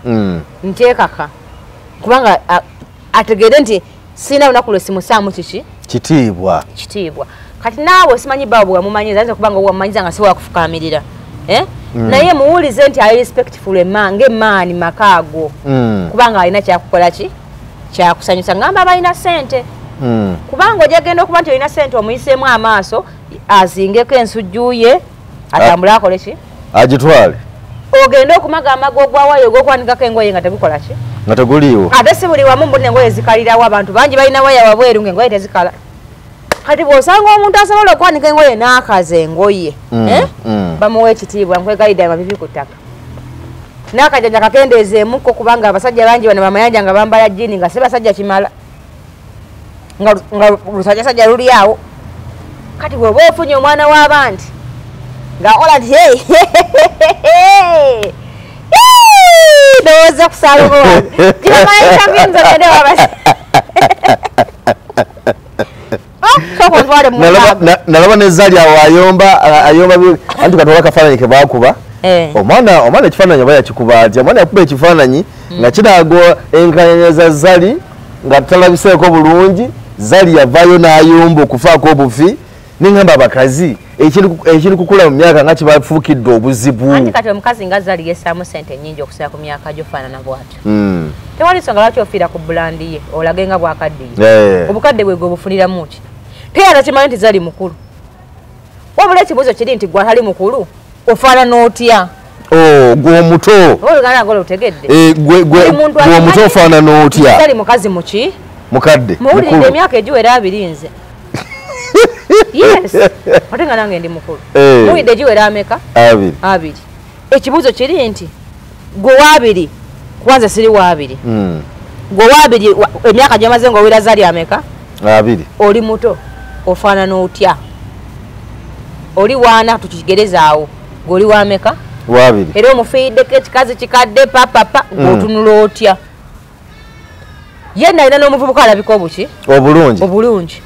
Nteekaka kubanga ategeere nti sirina lunaku lwe simusaamu kiki? Kitiibwa. Kitiibwa. Kati naawe simanyi bbaawo bwe wamumanyiza, ayinza okuba nga wamumanyiza nga si wakufukamirira. Naye muwulize nti ali respectful ng'emaani maka ago. Kubanga alina kyakukola ki? Kyakusanyusa. Ngamba abalina ssente. Kubanga ojja genda okuba nti olina ssente omuyiseemu amaaso azingeko ensujju ye atambule akole ki? Agitwale. Ogende okumaga amago ogwawayo ogw'okwanikako engoye nga tegukola ki? Nga teguliiwo. Ate si buli wamu mbuna engoye zikalirawo abantu bangi balina waya wabweru ng'engoye tezikala. Kati bw'osanga omuntu asobola okwanika engoye n'akaza engoye, bamuwa ekitiibwa nkwegayidde amavivi ku ttaka. N'akajanja kakendeezeemukko kubanga abasajja bangi bano bamayanja nga bambala jjiini nga si basajja kimala. Nga lusajjasajja luli awo. Kati bw'oba ofunye omwana w'abandi ng'akola nti ndowooza kusaalongo wange. Nalaba ne Zari awo ayomba anti katola akafaananyi ke baakuba. Omwana ekifaananyi oba yakikuba atya? Omwana yakuba ekifaananyi nga kiraga enkanyanya za Zari nga talabiseeko bulungi. Zari yavaayo n'ayomba okufaako obufi. Nengamba abakazi ekintu kukula mu myaka nga kibafuukidde obuzibu. Anti kati omukazi nga Zari yessaamu ssente nnyingi okusinga ku myaka gy'ofaanana bw'atyo. Tewali nsonga lwaki ofiira ku bulandi ye olage nga bw'akaddiye. Obukadde bwe gwe bufuniramu ki? Teyala kimanyi nti Zari mukulu. Wabula ekibuuzo kiri nti gwe atali mukulu ofaanana otya? Gwe omuto. Oluganda ng'olwo lutegedde. Gwe omuto ofaanana otya? Zari mukazi muki? Mukadde. Muwulidde emyaka egiwera abiri nze. Yes. Ate nga nange ndi mukulu. Muwulidde egiwera ameka? Abiri. Abiri. Ekibuuzo kiri nti gwe wabiri kwanza siri wabiri. Gwe wabiri emyaka gy'omaze ng'owera Zari ameka? Abiri. Oli muto ofaanana otya? Oli waana tukigerezaawo. Gwe oli wameka? Wabiri. Era omufiiriddeko ekikazi kikadde papapa gw'otunula otya? Ye nalina n'omuvubuka alabika obuki? Obulungi. Obulungi.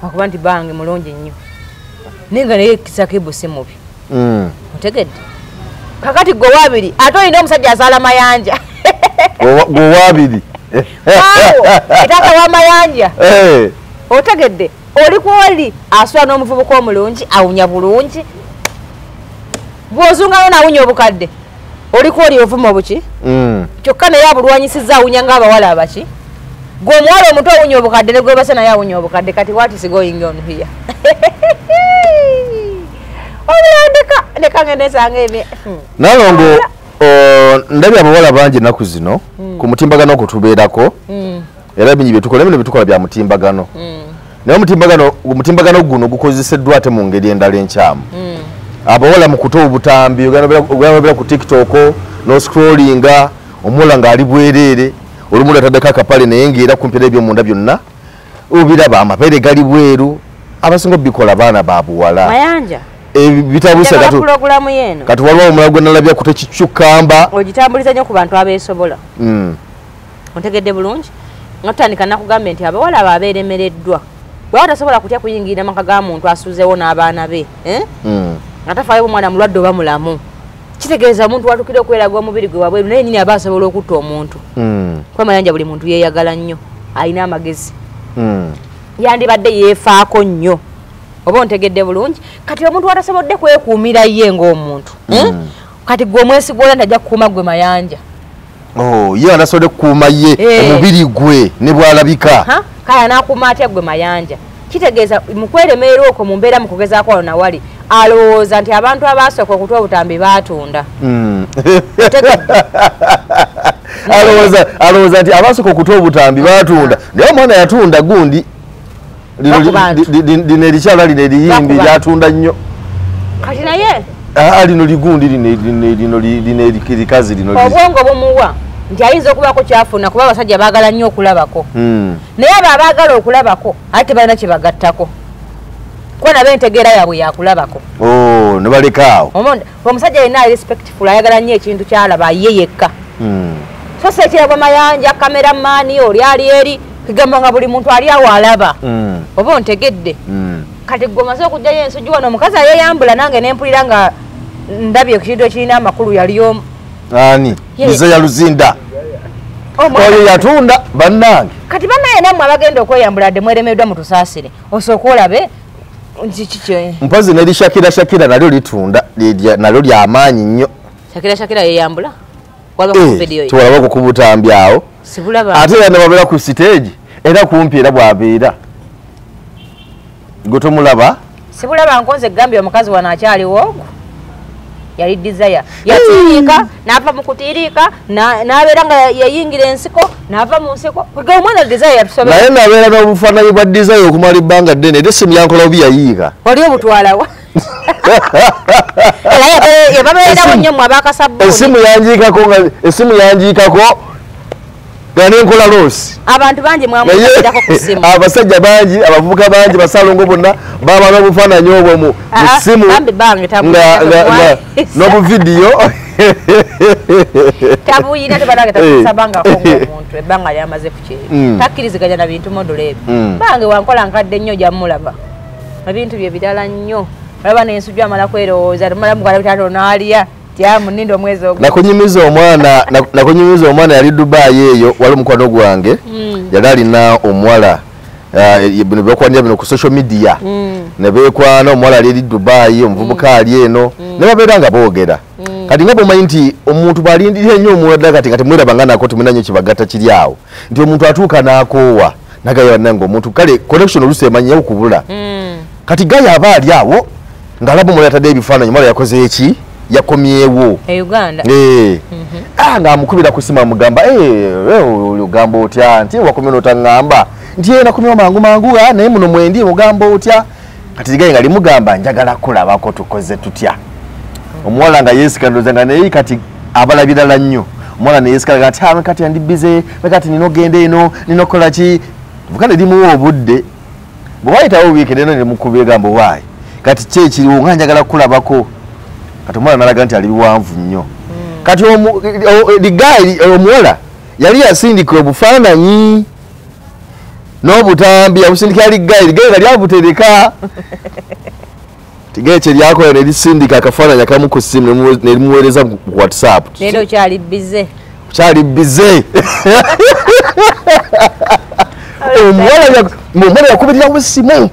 Akuba nti bange mulungi nnyo. Naye nga naye Sakibu si mubi. Otegedde? Kakati gwe wabiri ate olina omusajja azaala Mayanja. Gwe wabiri. Etaka wa Mayanja. Otegedde? Oli kwoli asula n'omuvubuka omulungi awunya bulungi. Bw'ozungayo n'awunya obukadde. Oli kwoli ovuma obuki? Kyokka naye abulwanyisizza awunya ng'abawala abaki. Gwe omuwala omuto awunya obukadde ne gwe basa naye awunya obukadde. Kati what is going on here? Obulandika leka ngende nsanga ebye. Nalongo ndabye abawala bangi ennaku zino ku mutimbagano okwo tubeerako. Era bingi bye tukola bino bye tukola bya mutimbagano. Naye omutimbagano guno gukozeseddwa ate mu ngeri endala enkyamu. Abawala mu kuta obutambi ogenda ku TikTok no scrollinga omuwala ng'ali bwereere olumu ataddeko akapale naye ng'era kumpi ebyomunda byonna obiraba amabeere gali bweru abasinga obikola baana ba buwala. Mayanja bitabusa kati pulogulaamu yeno kati waliwo omulala gwe nalabya kuta ekikyukamba ogitambuliza nnyo ku bantu abeesobola. Ontegedde bulungi nga tutandika nakugambye nti abawala abo abeeremereddwa bw'aba tasobola kutya kuyingirira maka ga muntu asuzeewo n'abaana be nga tafaayo omwana mulwadde oba mulamu. Kitegeeza omuntu watukira okweraga omubiri gwe wabweru naye nnyini aba asobola okutta omuntu. Kuba Mayanja buli muntu yeeyagala nnyo alina amagezi. Yandibadde yeefaako nnyo. Oba ontegedde bulungi kati omuntu watasobodde kwekuumira ye ng'omuntu. Kati gwe omwesigwa nti ajja kukuuma gwe Mayanja. Ye anasobodde kukuuma ye omubiri gwe ne bw'alabika. Kale anaakuuma atya gwe Mayanja? Kitegeeza mu kweremeera okwo mu mbeera mu kugezaako wano nawali alowooza nti abantu abaasooka okutwa obutambi baatunda. Alowooza nti abaasooka okutwa obutambi baatunda naye omwana yatunda gundi lino erikyala lino eriyimbi lyatunda nnyo. Kati naye lino ligundi lino likazi lino obwongo bumuwa nti ayinza okubaako kyafuna kuba abasajja baagala nnyo okulabako. Naye abo abaagala okulabako ate tebalina kye bagattako kuba nabo entegeera yaabwe yakulabako. Ne baleka awo. Omusajja yenna ali respectful ayagala nnyo ekintu ky'alaba ye yekka. So si ekirabwa Mayanja kameramani oli ali eri kigamba nga buli muntu ali awo alaba. Oba ontegedde? Kati gwe omaze okugyayo ensujju wano omukazi ayeeyambula nange ne mpulira nga ndabye ekintu ekirina amakulu yali omu. Ani? Desire Luzinda. Oyo yatunda bannange. Kati bannaye nammwe abagenda okweyambula dde mweremeddwa mutusaasire. Osooka olabe nti kiki. Mpozi ne Shakira Shakira nalyo litunda nalyo lyamaanyi nnyo. Shakira Shakira yeyambula? Waba ku video ye. Tuwalabako ku butambi awo. Sibulaba. Ate era ne babeera ku stage era kumpi era bw'abeera. Gwe tomulaba? Sibulaba nkonze gambye omukazi wano akyaliwo ogwo. Yali Desire yatiirika n'ava mu kutiirika n'abeera nga yayingira ensiko n'ava mu nsiko kwega omwana Desire yatusobera. Naye nabeera n'obufaananyi bwa Desire okumala ebbanga ddene era essimu yankola bubi yayiika. Wali obutwalawa? Era babeerawo nnyo mmwe abakasabbuuni. Essimu yanjiikako nga nenkola loosi. Abantu bangi mwamuyirako ku ssimu. Abasajja bangi, abavubuka bangi, basalongo bonna baba n'obufaananyi obwo mu ssimu n'obuvidiyo. Tabuyina tebanange takusabangako ng'omuntu ebbanga lyamaze ku kyeyo. Takkiriziganya na bintu modulo ebyo. Bange wankola nkadde nnyo ojja mmulaba. Ebintu bye birala nnyo. Olaba n'ensujju amala kwerowooza tumala mugala bitaano n'alya. Nakunyumiza omwana yali Dubai eyo wali mukwano gwange yali alina omuwala bino bekwanira bino ku social media ne beekwana omuwala ali eri Dubai omuvubuka ali eno ne babeera nga boogera. Kati nga bw'omanyi nti omuntu bw'alindirira ennyo omulala kati nga temwerabanga nako temulina nnyo kibagatta kiri awo nti omuntu atuuka n'akoowa nagaya bannange omuntu kale connection oluusi emanyi okubula. Kati gaya aba ali awo ng'alaba omuwala atadde ebifaananyi omuwala yakoze eki? Yakomyewo e Uganda. Ng'amukubira ku ssimu amugamba ogamba otya nti wakomyewo n'otaŋŋamba nti nakomyewo mangu mangu naye muno mwendi ogamba otya. Kati ligaye nga limugamba njagala kulabako tukoze tutya. Omuwala nga yeesika ndowooza nga naye kati abala birala nnyo. Omuwala ne yeesika nti kati ndi bize kati nina ogenda eno nina okukola ki. Vuka ne limuwa obudde bwe wayitawo wiiki eno ne limukubira egamba waayi kati ki ekiriwo nga njagala kulabako. Kati omwana nalaga nti ali biwanvu nnyo. Kati ligayi omuwala yali yasindika obufaananyi n'obutambi yabusindikira ligayi ligayi nga lyabutereka. Tigeche lyako nelisindika akafaananyi akamu ku ssimu nelimuweereza ku WhatsApp. Leero kyali bize. Kyali bize. Omuwala yakubirira essimu.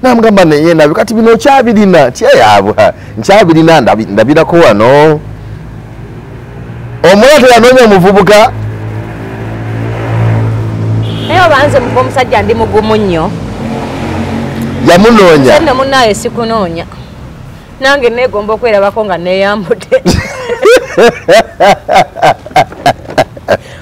Namugamba naye nabyo kati bino kyabirina. Kyeyabwa. Nkyabirina ndabirako wano. Omuwala teyanoonya omuvubuka. Naye obanze muka omusajja ndi mugumu nnyo. Yamunoonya. Nze munnaye sikunoonya. Nange neegomba okwerabako nga neeyambudde.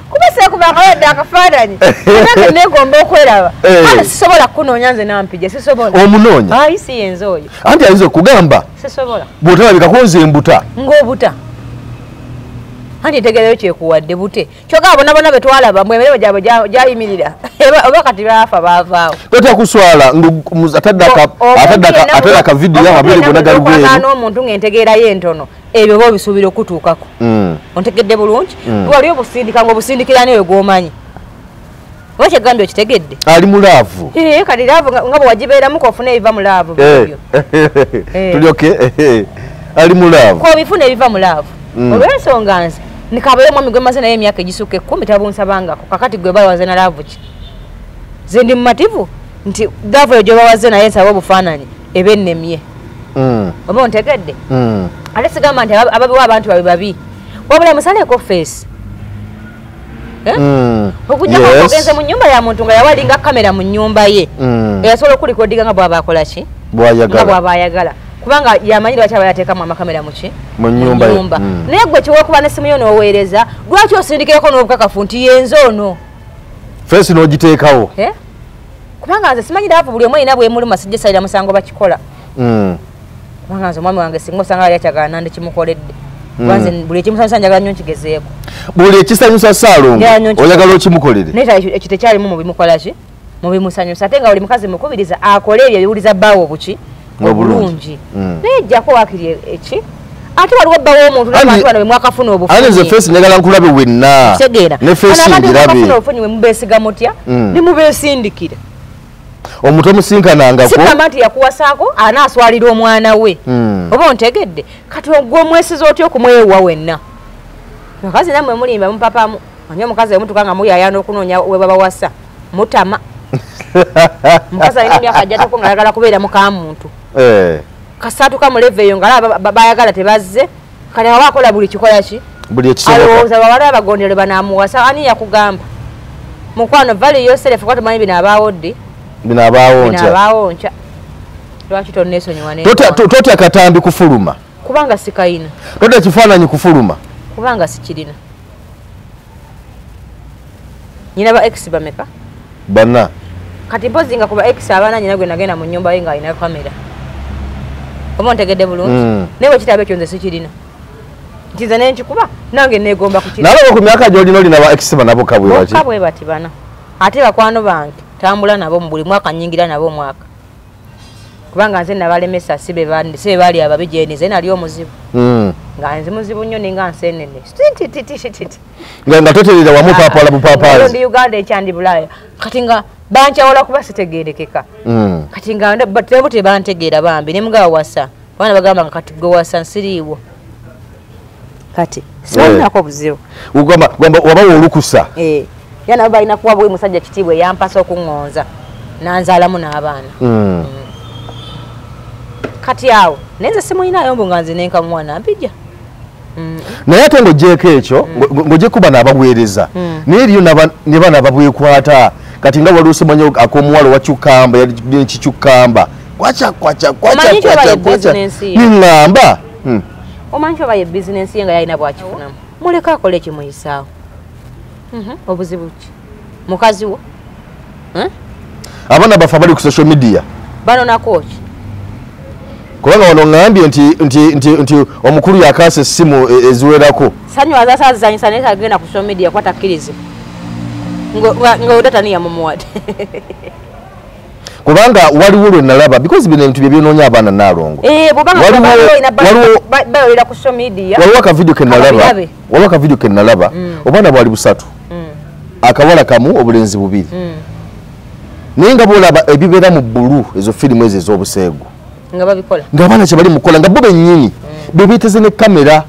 Kuba seekubanga akafaananyi. Nange neegomba okweraba. Kale sisobola kukunoonya nze nampijja sisobola. Omunoonya? Ayi si yenze oyo. Anti ayinza okugamba. Sisobola. Bw'otalabikako nze mbuta. Ng'obuta. Anti ntegeerayo kyekuwadde bute. Kyokka bonna bonna be twalaba mwe emirimu gyabwe gyayimirira. Oba kati baafa baavaawo. Totya kuswala atadde akavidiyo amabere gonna gali bweru. N'omuntu ng'entegeerayo entono ebyo oba obisuubira okutuukako. Ontegedde bulungi? Wali obusindika ng'obusindikira n'eyo gw'omanyi. Oba kyegambye okitegedde? Ali mu laavu. Kati laavu nga bwe wagibeeramu k'ofuna ebiva mu laavu byo. Tulyoke ali mu laavu. K'obifuna ebiva mu laavu. Olw'ensonga nze nikabeera omwami gwe mmaze naye emyaka egisukka 10 tabunsabangako kakati gwe bawaze na laavu ki? Nze ndi mumativu nti laavu eyo gy'obawaze naye nsaba obufaananyi eba ennemye. Oba ontegedde? Ate sigamba nti ababiwa abantu babe babi wabula musaleko feesi. Okuggyako ogenze mu nnyumba ya muntu nga yawalinga kamera mu nnyumba ye eyasobola okulikodinga nga bw'aba akola ki? Nga bw'aba ayagala. Kubanga yamanyi lwaki aba yateekamu amakamera mu ki? Mu nnyumba. Naye gwe kyeweekuba n'essimu yo n'oweereza lwaki osindikirako n'obukakafu nti yenze ono? Feesi n'ogiteekawo. Kubanga nze simanyi laavu buli omu alina bwemuluma sijja salira musango bakikola. Kubanga nze omwami wange singa osanga yali akyagala nandikimukoledde. Kuba nze buli ekimusanyusa njagala nnyo nkigezeeko. Buli ekisanyusa Ssaalongo oyagala okimukolere. Naye ekyo tekyalimu mu bimukola ki? Mu bimusanyusa. Ate nga buli mukazi mukubiriza akole ebyo ebiwuliza bbaawe obuki? Obulungi. Naye ejjako waakiri eki? Ate waliwo bba w'omuntu n'abantu bano be mwakafuna obufunyi. Ate nze feesi njagala nkulabe wenna. Kitegeera. Ne feesi Abantu ngirabe. mwakafuna obufunyi we mubeesiga mutya? Ne mubeesindikira. Omuntu omusinkanangako. Sigamba nti yakuwasaako anaaswalira omwana we. Oba ontegedde? Kati gwe omwesiza otya okumwewa wenna? Bakazi nammwe mulimba mupapamu. Manyi omukazi bwe nga muyayaana okunoonya we babawasa. Mutama. Omukazi alina emyaka ajjatako ng'ayagala kubeera muka muntu. Kasatuka mu level eyo ng'alaba bayagala tebazze. Kale aba akola buli kikola ki? Buli ekisoboka. Alowooza bawala abagondere banaamuwasa. Ani yakugamba? Mukwano value yourself kuba tomanyi bino abaawo ddi? Bino abaawo nkya. Bino abaawo nkya. Lwaki tonneesonyiwa Totya katambi kufuluma. Kubanga sikayina. Totya kifaananyi kufuluma. Kubanga sikirina. Nyina ba ex bameka? Bana. Kati mpozi nga kuba ex abaana nyina gwe nagenda mu nnyumba ye ng'alina kamera. Oba ontegedde bulungi? Naye bwe kitaba ekyo nze sikirina. Nti nze ne nkikuba nange neegomba kukirina. Nalaba ku myaka gy'olina olina ba ex bana bokka bwe bati. Bokka bwe bati bana. Ate bakwano bange tambula nabo mu buli mwaka nnyingira nabo omwaka. Kubanga nze nabalemesa si be baali ababi gye nze nali omuzibu. Nga nze muzibu nnyo ninga nseenene. Nga toterera wamu paapala bupaapaali. Ndi Uganda ekyandi Bulaaya. Kati nga bankyawula kuba sitegeerekeka. Kati nga nabo tebantegeera bambi ne mugaba wasa. Abaana bagamba nga kati gwe wasa nsiriiwo. Kati sibalinako buzibu. Ogamba wabawa olukusa. Ya nabo balina kuwa bwe musajja kitiibwa eyampasa okuŋŋonza nanzaalamu n'abaana. Kati awo naye nze simulinayo mbu nga nze nenkamuwana mpijja. Naye ate ng'oggyeeko ekyo ng'oggyeeko bano abaweereza naye eriyo ne bano ababwekwata kati nga waliwo simanyi ak'omuwala owa kyukamba yali kikyukamba kwacha kwacha kwacha kwacha kwacha niŋŋamba. Omanyi oba ye bizinensi ye nga yalina bw'akifunamu. Muleke akole ekimuyisaawo. Obuzibu ki? Mukazi wo? Abaana baffe abali ku social media. Banonako ki? Kubanga wano ŋŋambye nti omukulu yakaasa essimu eziwerako. Sanyu azasaazanyisa naye tagenda ku social media kuba takkirizibwa. Nga odata ni yamumuwadde. Kubanga waliwo lwe nalaba because bino ebintu bye byonoonya abaana Nnaalongo. Bayolera ku social media. Waliwo akavidiyo ke nalaba. Waliwo akavidiyo ke nalaba. Obwana bwali busatu. Akawala kamu obulenzi bubiri. Naye nga bw'olaba ebibeera mu bbulu ezo firimu ezo ez'obuseegu. Nga babikola. Nga abaana kye bali mukola nga bo bennyini bebeeteze ne kamera.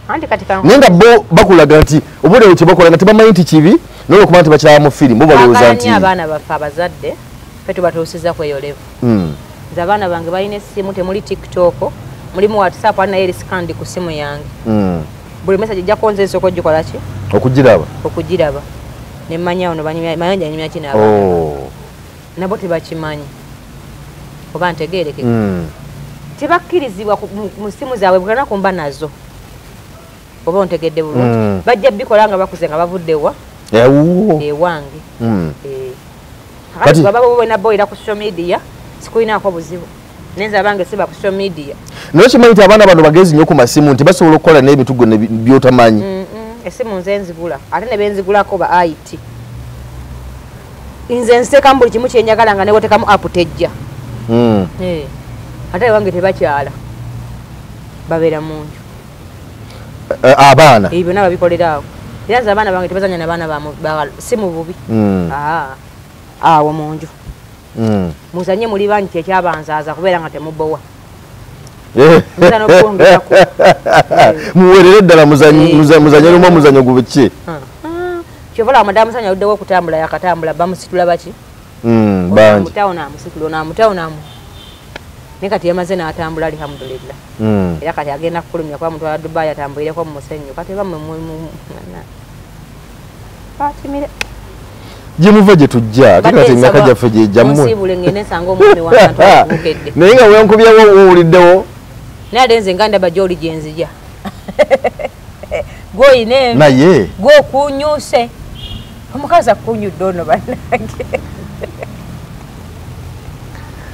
Anti kati naye nga bo bakulaga nti obudde kye bakola nga tebamanyi nti kibi n'olwokuba nti bakiraba mu firimu bo balowooza nti abaana baffe abazadde ffe tubatuusiza ku eyo level. Nze abaana bange balina essimu, temuli TikTok, mulimu WhatsApp, naye eri scanned ku ssimu yange. Buli message ejja konze nsooka ogikola ki? Okugiraba. Okugiraba. Ne mmanya ono banyumya mayanja anyumya ki n'abaana. Nabo tebakimanyi. Oba ntegeereke. Tebakkirizibwa mu ssimu zaabwe bukana kumba nazo. Oba ontegedde bulungi. Bajja bikola nga bakuze nga bavudde wa? Ewange. Kati baba bo na boyira ku social media sikulinako buzibu. Nenza abange siba ku social media. Naye kimanyi nti abaana bano bagezi nnyo ku masimu nti basobola okukola n'ebintu gwe by'otamanyi. Essimu nze nzigula ate ne benzigulako ba IT. Nze nseekamu buli kimu kye njagala nga newoteekamu app tejja. Ate ewange tebakyala. Babeera mu nju. Abaana. Ebyo byonna babikolera awo. Era nze abaana bange tebazannya na baana ba simu bubi. Awo mu nju. Muzanye muli bangi kyekyabanzaaza kubeera nga temubowa. Muwerere ddala muzanye lumu omuzanyo gubiki. Kyova olaba madamu Sanyu aluddewo okutambula yakatambula bamusitula baki? Bangi. Mutawo n'amusitula ono amutawo n'amu. Naye kati yamaze n'atambula alhamdulillah. Era kati agenda kukulumya kuba mutwala Dubai atambulireko mu musenyu kati bammwe Fatimire. Gye muva gye tujja ate kati emyaka gyaffe gye gyammwe. Munsiibule ngende nsange omwami wange antwala. Naye nga wenkubyewo owuliddewo. Naye ate nze nga ndaba gy'oli gye nzija. Gw'olina envi. Naye. Gw'okunyuse. Omukazi akunyudde ono bannange.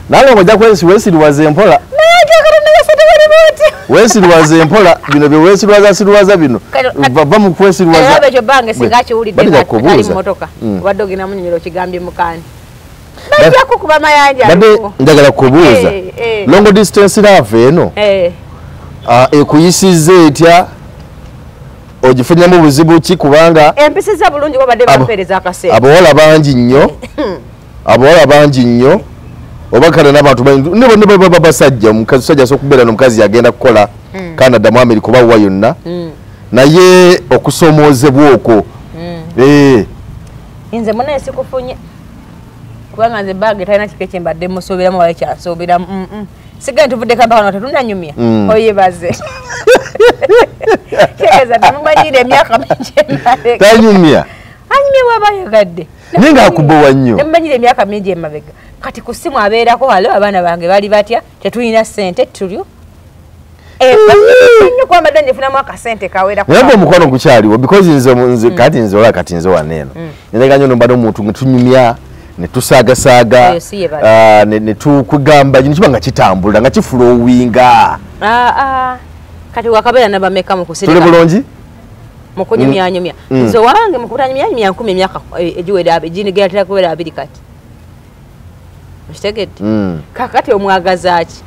Nawe ng'ojja weesiriwaza empola. Weesiriwaza empola bino bye weesiriwaza siriwaza bino. Bava mu kwesiriwaza. Ekyo bange singa akiwulidde ng'ali mu mmotoka. Obadde ogenda munnyonnyola okigambye mukaani. Bajja kukuba mayanja. Badde njagala kubuuza. Long distance love eno. Ekuyisizza etya? Ogifunyemu buzibu ki kubanga empisizza bulungi babadde bampeereza akaseera. Abawala bangi nnyo. Abawala bangi nnyo. Oba kale n'abantu ne basajja omukazi sajja asobola okubeera n'omukazi yagenda kukola Canada mu America oba wa yonna. Naye okusoomoozebwa okwo. Nze munaye sikufunye kubanga nze bag talina kika kye mbadde musuubiramu wala kyansuubiramu. Sigenda tuvudde Kampala wano tetunnanyumya. Oyebaze. Kitegeeza temumanyire emyaka mingi emabega. Tanyumya. Anyumya bw'aba ayagadde. Naye ng'akubowa nnyo. Temumanyire emyaka mingi emabega. Kati ku ssimu abeerako walo abaana bange bali batya tetulina ssente tulyo. Nnyo kuba mbadde ngifunamu akasente kawerako. Naye omukwano gukyaliwo because nze kati nze olaba kati nze wano eno. Nlega nnyo mbadde omuntu nga tunyumya ne tusaagasaaga ne tukugamba kino kiba nga kitambula nga kifulowinga. Kati wakabeera n'abameka mu kusirika. Tuli bulungi? Mu kunyumyanyumya. Nze wange mu kutanyumyanyumya nkumi emyaka egiwera eginigera kubeera 2 kati. Okitegedde? Kakati omwagaza ki?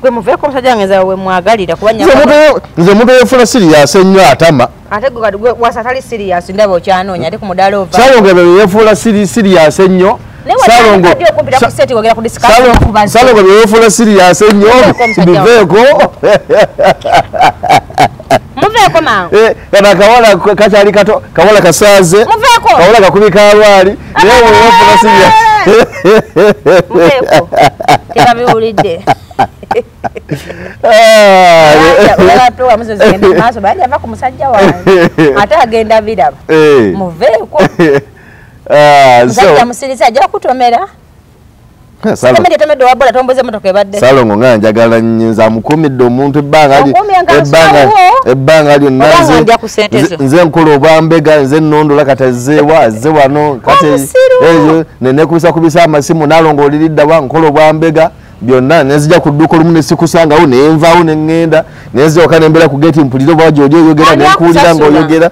Gwe muveeko omusajja wange nze we mwagalira kuba nze omuntu eyefuula serious ennyo atama. Ate gwe kati gwe wasa tali serious ndaba okyanoonya ate ku mudaala ova. Salongo bwe yeefuula serious ennyo. Salongo bwe yeefuula serious ennyo biveeko. Muveeko mangu. Kano akawala kakyali kato, kawala kasaaze. Muveeko. Kawala kakubi kalwali. Naye bwe yeefuula serious. Muveeko. Tebabiwulidde. Ate agenda biraba. Muveeko. Musajja musiriza ajja kutomera. Salongo nga njagala nnyinza amukuumidde omuntu ebbanga lyonna nze nkola obwambega nze nnondola kati azzeewa azze wano kati nekubisakubisa amasimu nalongo oliriddawa nkola obwambega byonna nenzija ku dduuka olumu ne sikusangawo ne nvaawo ne ŋŋenda nenzija waka ne mbeera ku geeti mpulire oba gy'oli oyogera ne nkuwulira ng'oyogera.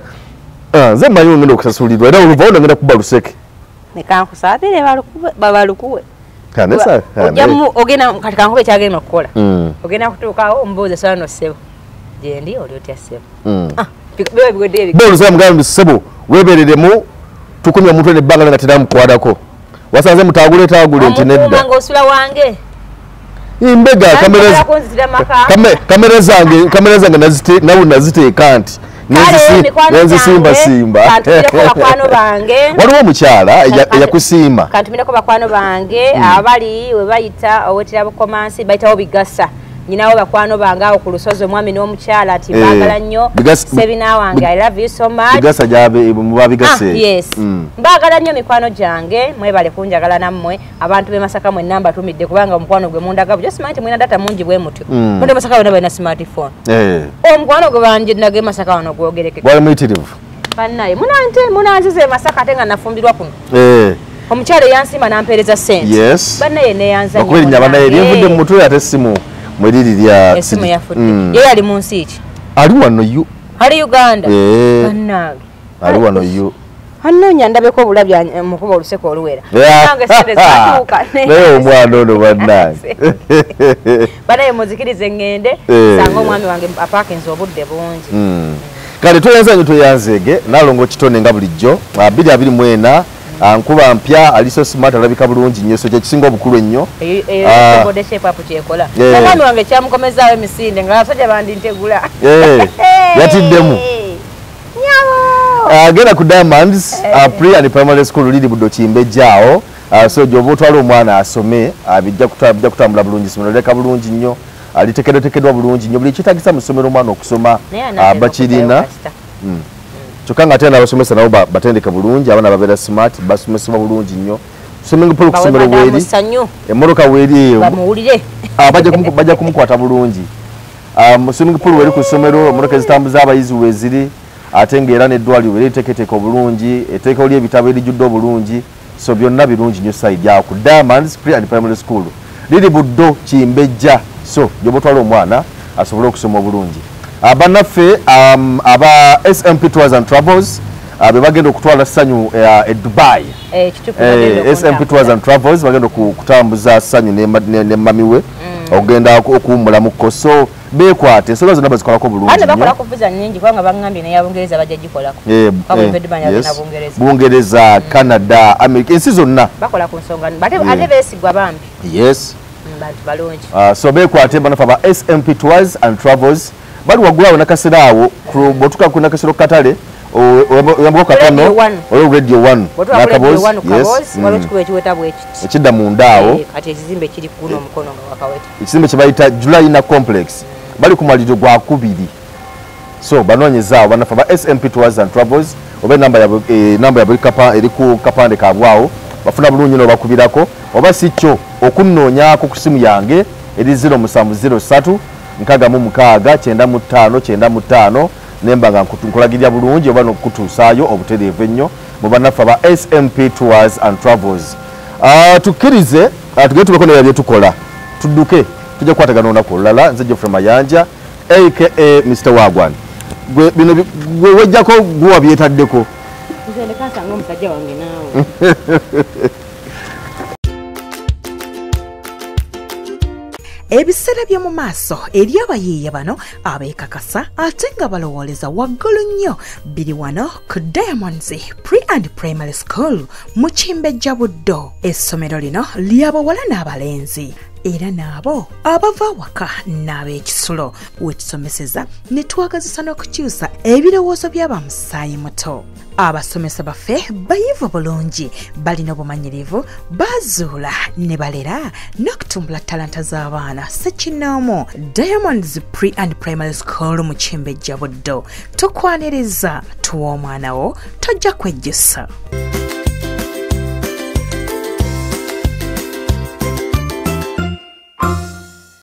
Nze mmanyi ngenda okusasulirwa era oluvawo ngenda kuba luseke. Nekankusaabire babalukuwe. Ogenda kati kankuba ekyagenda okukola. Ogenda kutuukawo omubuuze sala no ssebo. Gyendi oli otya ssebo. Biba biwedde ebyo. Bwe mugambe ssebo weebereremu tukumye omuntu n'ebbanga nga teramukwatako. Wasanze mutaagule taagule nti nedda. Omukuuma ng'osula wange. Imbega kamera zange nawe naziteeka nti nenzisimba simba. Kantumireko bakwano bange. Waliwo omukyala eyakusiima. Kantumireko bakwano bange abali we bayita owetera bukomansi bayitawo Bigasa. Nyinawo bakwano bange awo ku lusozi omwami n'omukyala ati mbaagala nnyo. Sebina wange, I love you so much. Bigasa jabe muba Bigase. Yes. Mbaagala nnyo mikwano gyange, mwebale kunjagala nammwe. Abantu b'e Masaka mwenna mbatumidde kubanga omukwano gwe mundaga just simanyi nti mulina data mungi bwe mutyo. Monde Masaka bonna balina smartphone. Omukwano gwe banjinaga e Masaka wano gwogerekeka. Gwali muyitirivu. Bannaye munanzize e Masaka ate nga nafumbirwa kuno. Omukyala eyansiima n'ampeereza ssente. Yes. Bannaye neeyanza nnyo. Okubeera bannaye lyenvudde mu mutwe ate essimu mweriri lya esimu yafudde. Ye ali mu nsi ki? Ali wano Ali Uganda. Bannange. Ali wano yu. Anoonya ndabeko obulabi mukuba oluseko oluwera. Nange sente zatuuka. Naye omwana ono bannange. Bannaye muzikirize ŋŋende sanga omwami wange apaakinze obudde bungi. Kale tweyanza nnyo tweyanzeege Nalongo Kitone nga bulijjo 2024 nkuba mpya ali so smart alabika bulungi nnyo so kyekisinga obukulu ennyo. Eyo body shape up kyekola. Omwami wange kyamukomezaawo emisinde nga abasajja bandintegula. Yatiddemu. Agenda ku Diamonds Pre and Primary School liri Buddo Kimbejja awo. So gy'oba otwala omwana asome bijja kutambula bulungi, essomero lireka bulungi nnyo, liteekeddwateekeddwa bulungi nnyo, buli kyetaagisa mu ssomero omwana okusoma bakirina. Kyokka nga ate n'abasomesa nabo batendeke bulungi, abaana babeera smart, basomesebwa bulungi nnyo. Swimming pool ku ssomero weeri, emmotoka weeri eyo, bajja kumukwata bulungi. Swimming pool weeri ku ssomero, emmotoka ezitambuza abayizi weeziri, ate ng'era n'eddwaliro eriteeketeeka obulungi, etteeka ly'ebitabo erijjudde obulungi, so byonna birungi nnyo side awo ku Diamonds Pre and Primary School. Liri Buddo Kimbejja, so gy'oba otwala omwana asobole okusoma obulungi. Bannaffe aba SMP Tours and Travels be bagenda okutwala Ssanyu e Dubai. SMP Tours and Travels bagenda okutambuza Ssanyu ne mami we okugenda okuwummulamuko, so beekwate ensonga zonna bazikolako bulungi nnyo. Bakola ku visa nnyingi kubanga baŋŋambye n'eya Bungereza bajja gikolako. Bungereza, Canada, America, ensi zonna bakola ku nsonga ate beesigwa bambi. Yes. Bantu balungi. So beekwate bannaffe aba SMP Tours and Travels bali waggulu awo Nakasero awo, bw'otuuka ku Nakasero katale oyambuka katono olwo Radio 1 n'akaboozi, waliwo ekikubo ekiweta bwe kiti ekidda munda awo, kati ekizimbe kiri kuguno omukono nga wakaweta, ekizimbe kye bayita Julina Complex, bali ku maliro gwa kubiri. So banoonyeza awo bannaffe aba SMP Tours and Travels, oba enamba yabwe eri ku kapande kaabwe awo, bafuna bulungi nnyo bakubirako, oba si kyo okunnoonyaako ku ssimu yange eri 0703 66 95 95 nemba nga nkulagirira bulungi oba n'okutuusaayo obutereevu ennyo mu bannaffe aba SMP Tours and Travels. Tukkirize tugende tubeko n'ebyo bye tukola, tudduke tujja kukwatagana olunaku olulala. Nze Geoffrey Mayanja aka Mr Wagwan. Gwe bino gwe wejjako gwe wabyetaddeko. Nze ndeka nsanga omusajja wange naawe. Ebiseera by'omu maaso eri abayiiya bano abeekakasa ate nga balowooleza waggulu nnyo biri wano ku Diamonds Pre and Primary School mu Kimbejja Buddo. Essomero lino ly'abawala n'abalenzi era n'abo abava awaka n'ab'ekisulo wekisomeseza ne twagazisa n'okukyusa ebirowoozo by'abamusaayi muto. Abasomesa baffe bayivu bulungi, balina obumanyirivu, bazuula ne balera n'okutumbula talanta z'abaana ssekinnoomu. Diamonds Pre and Primary School mu Kimbejja Buddo. Tukwaniriza, tuwa omwana wo, tojja kwejjusa.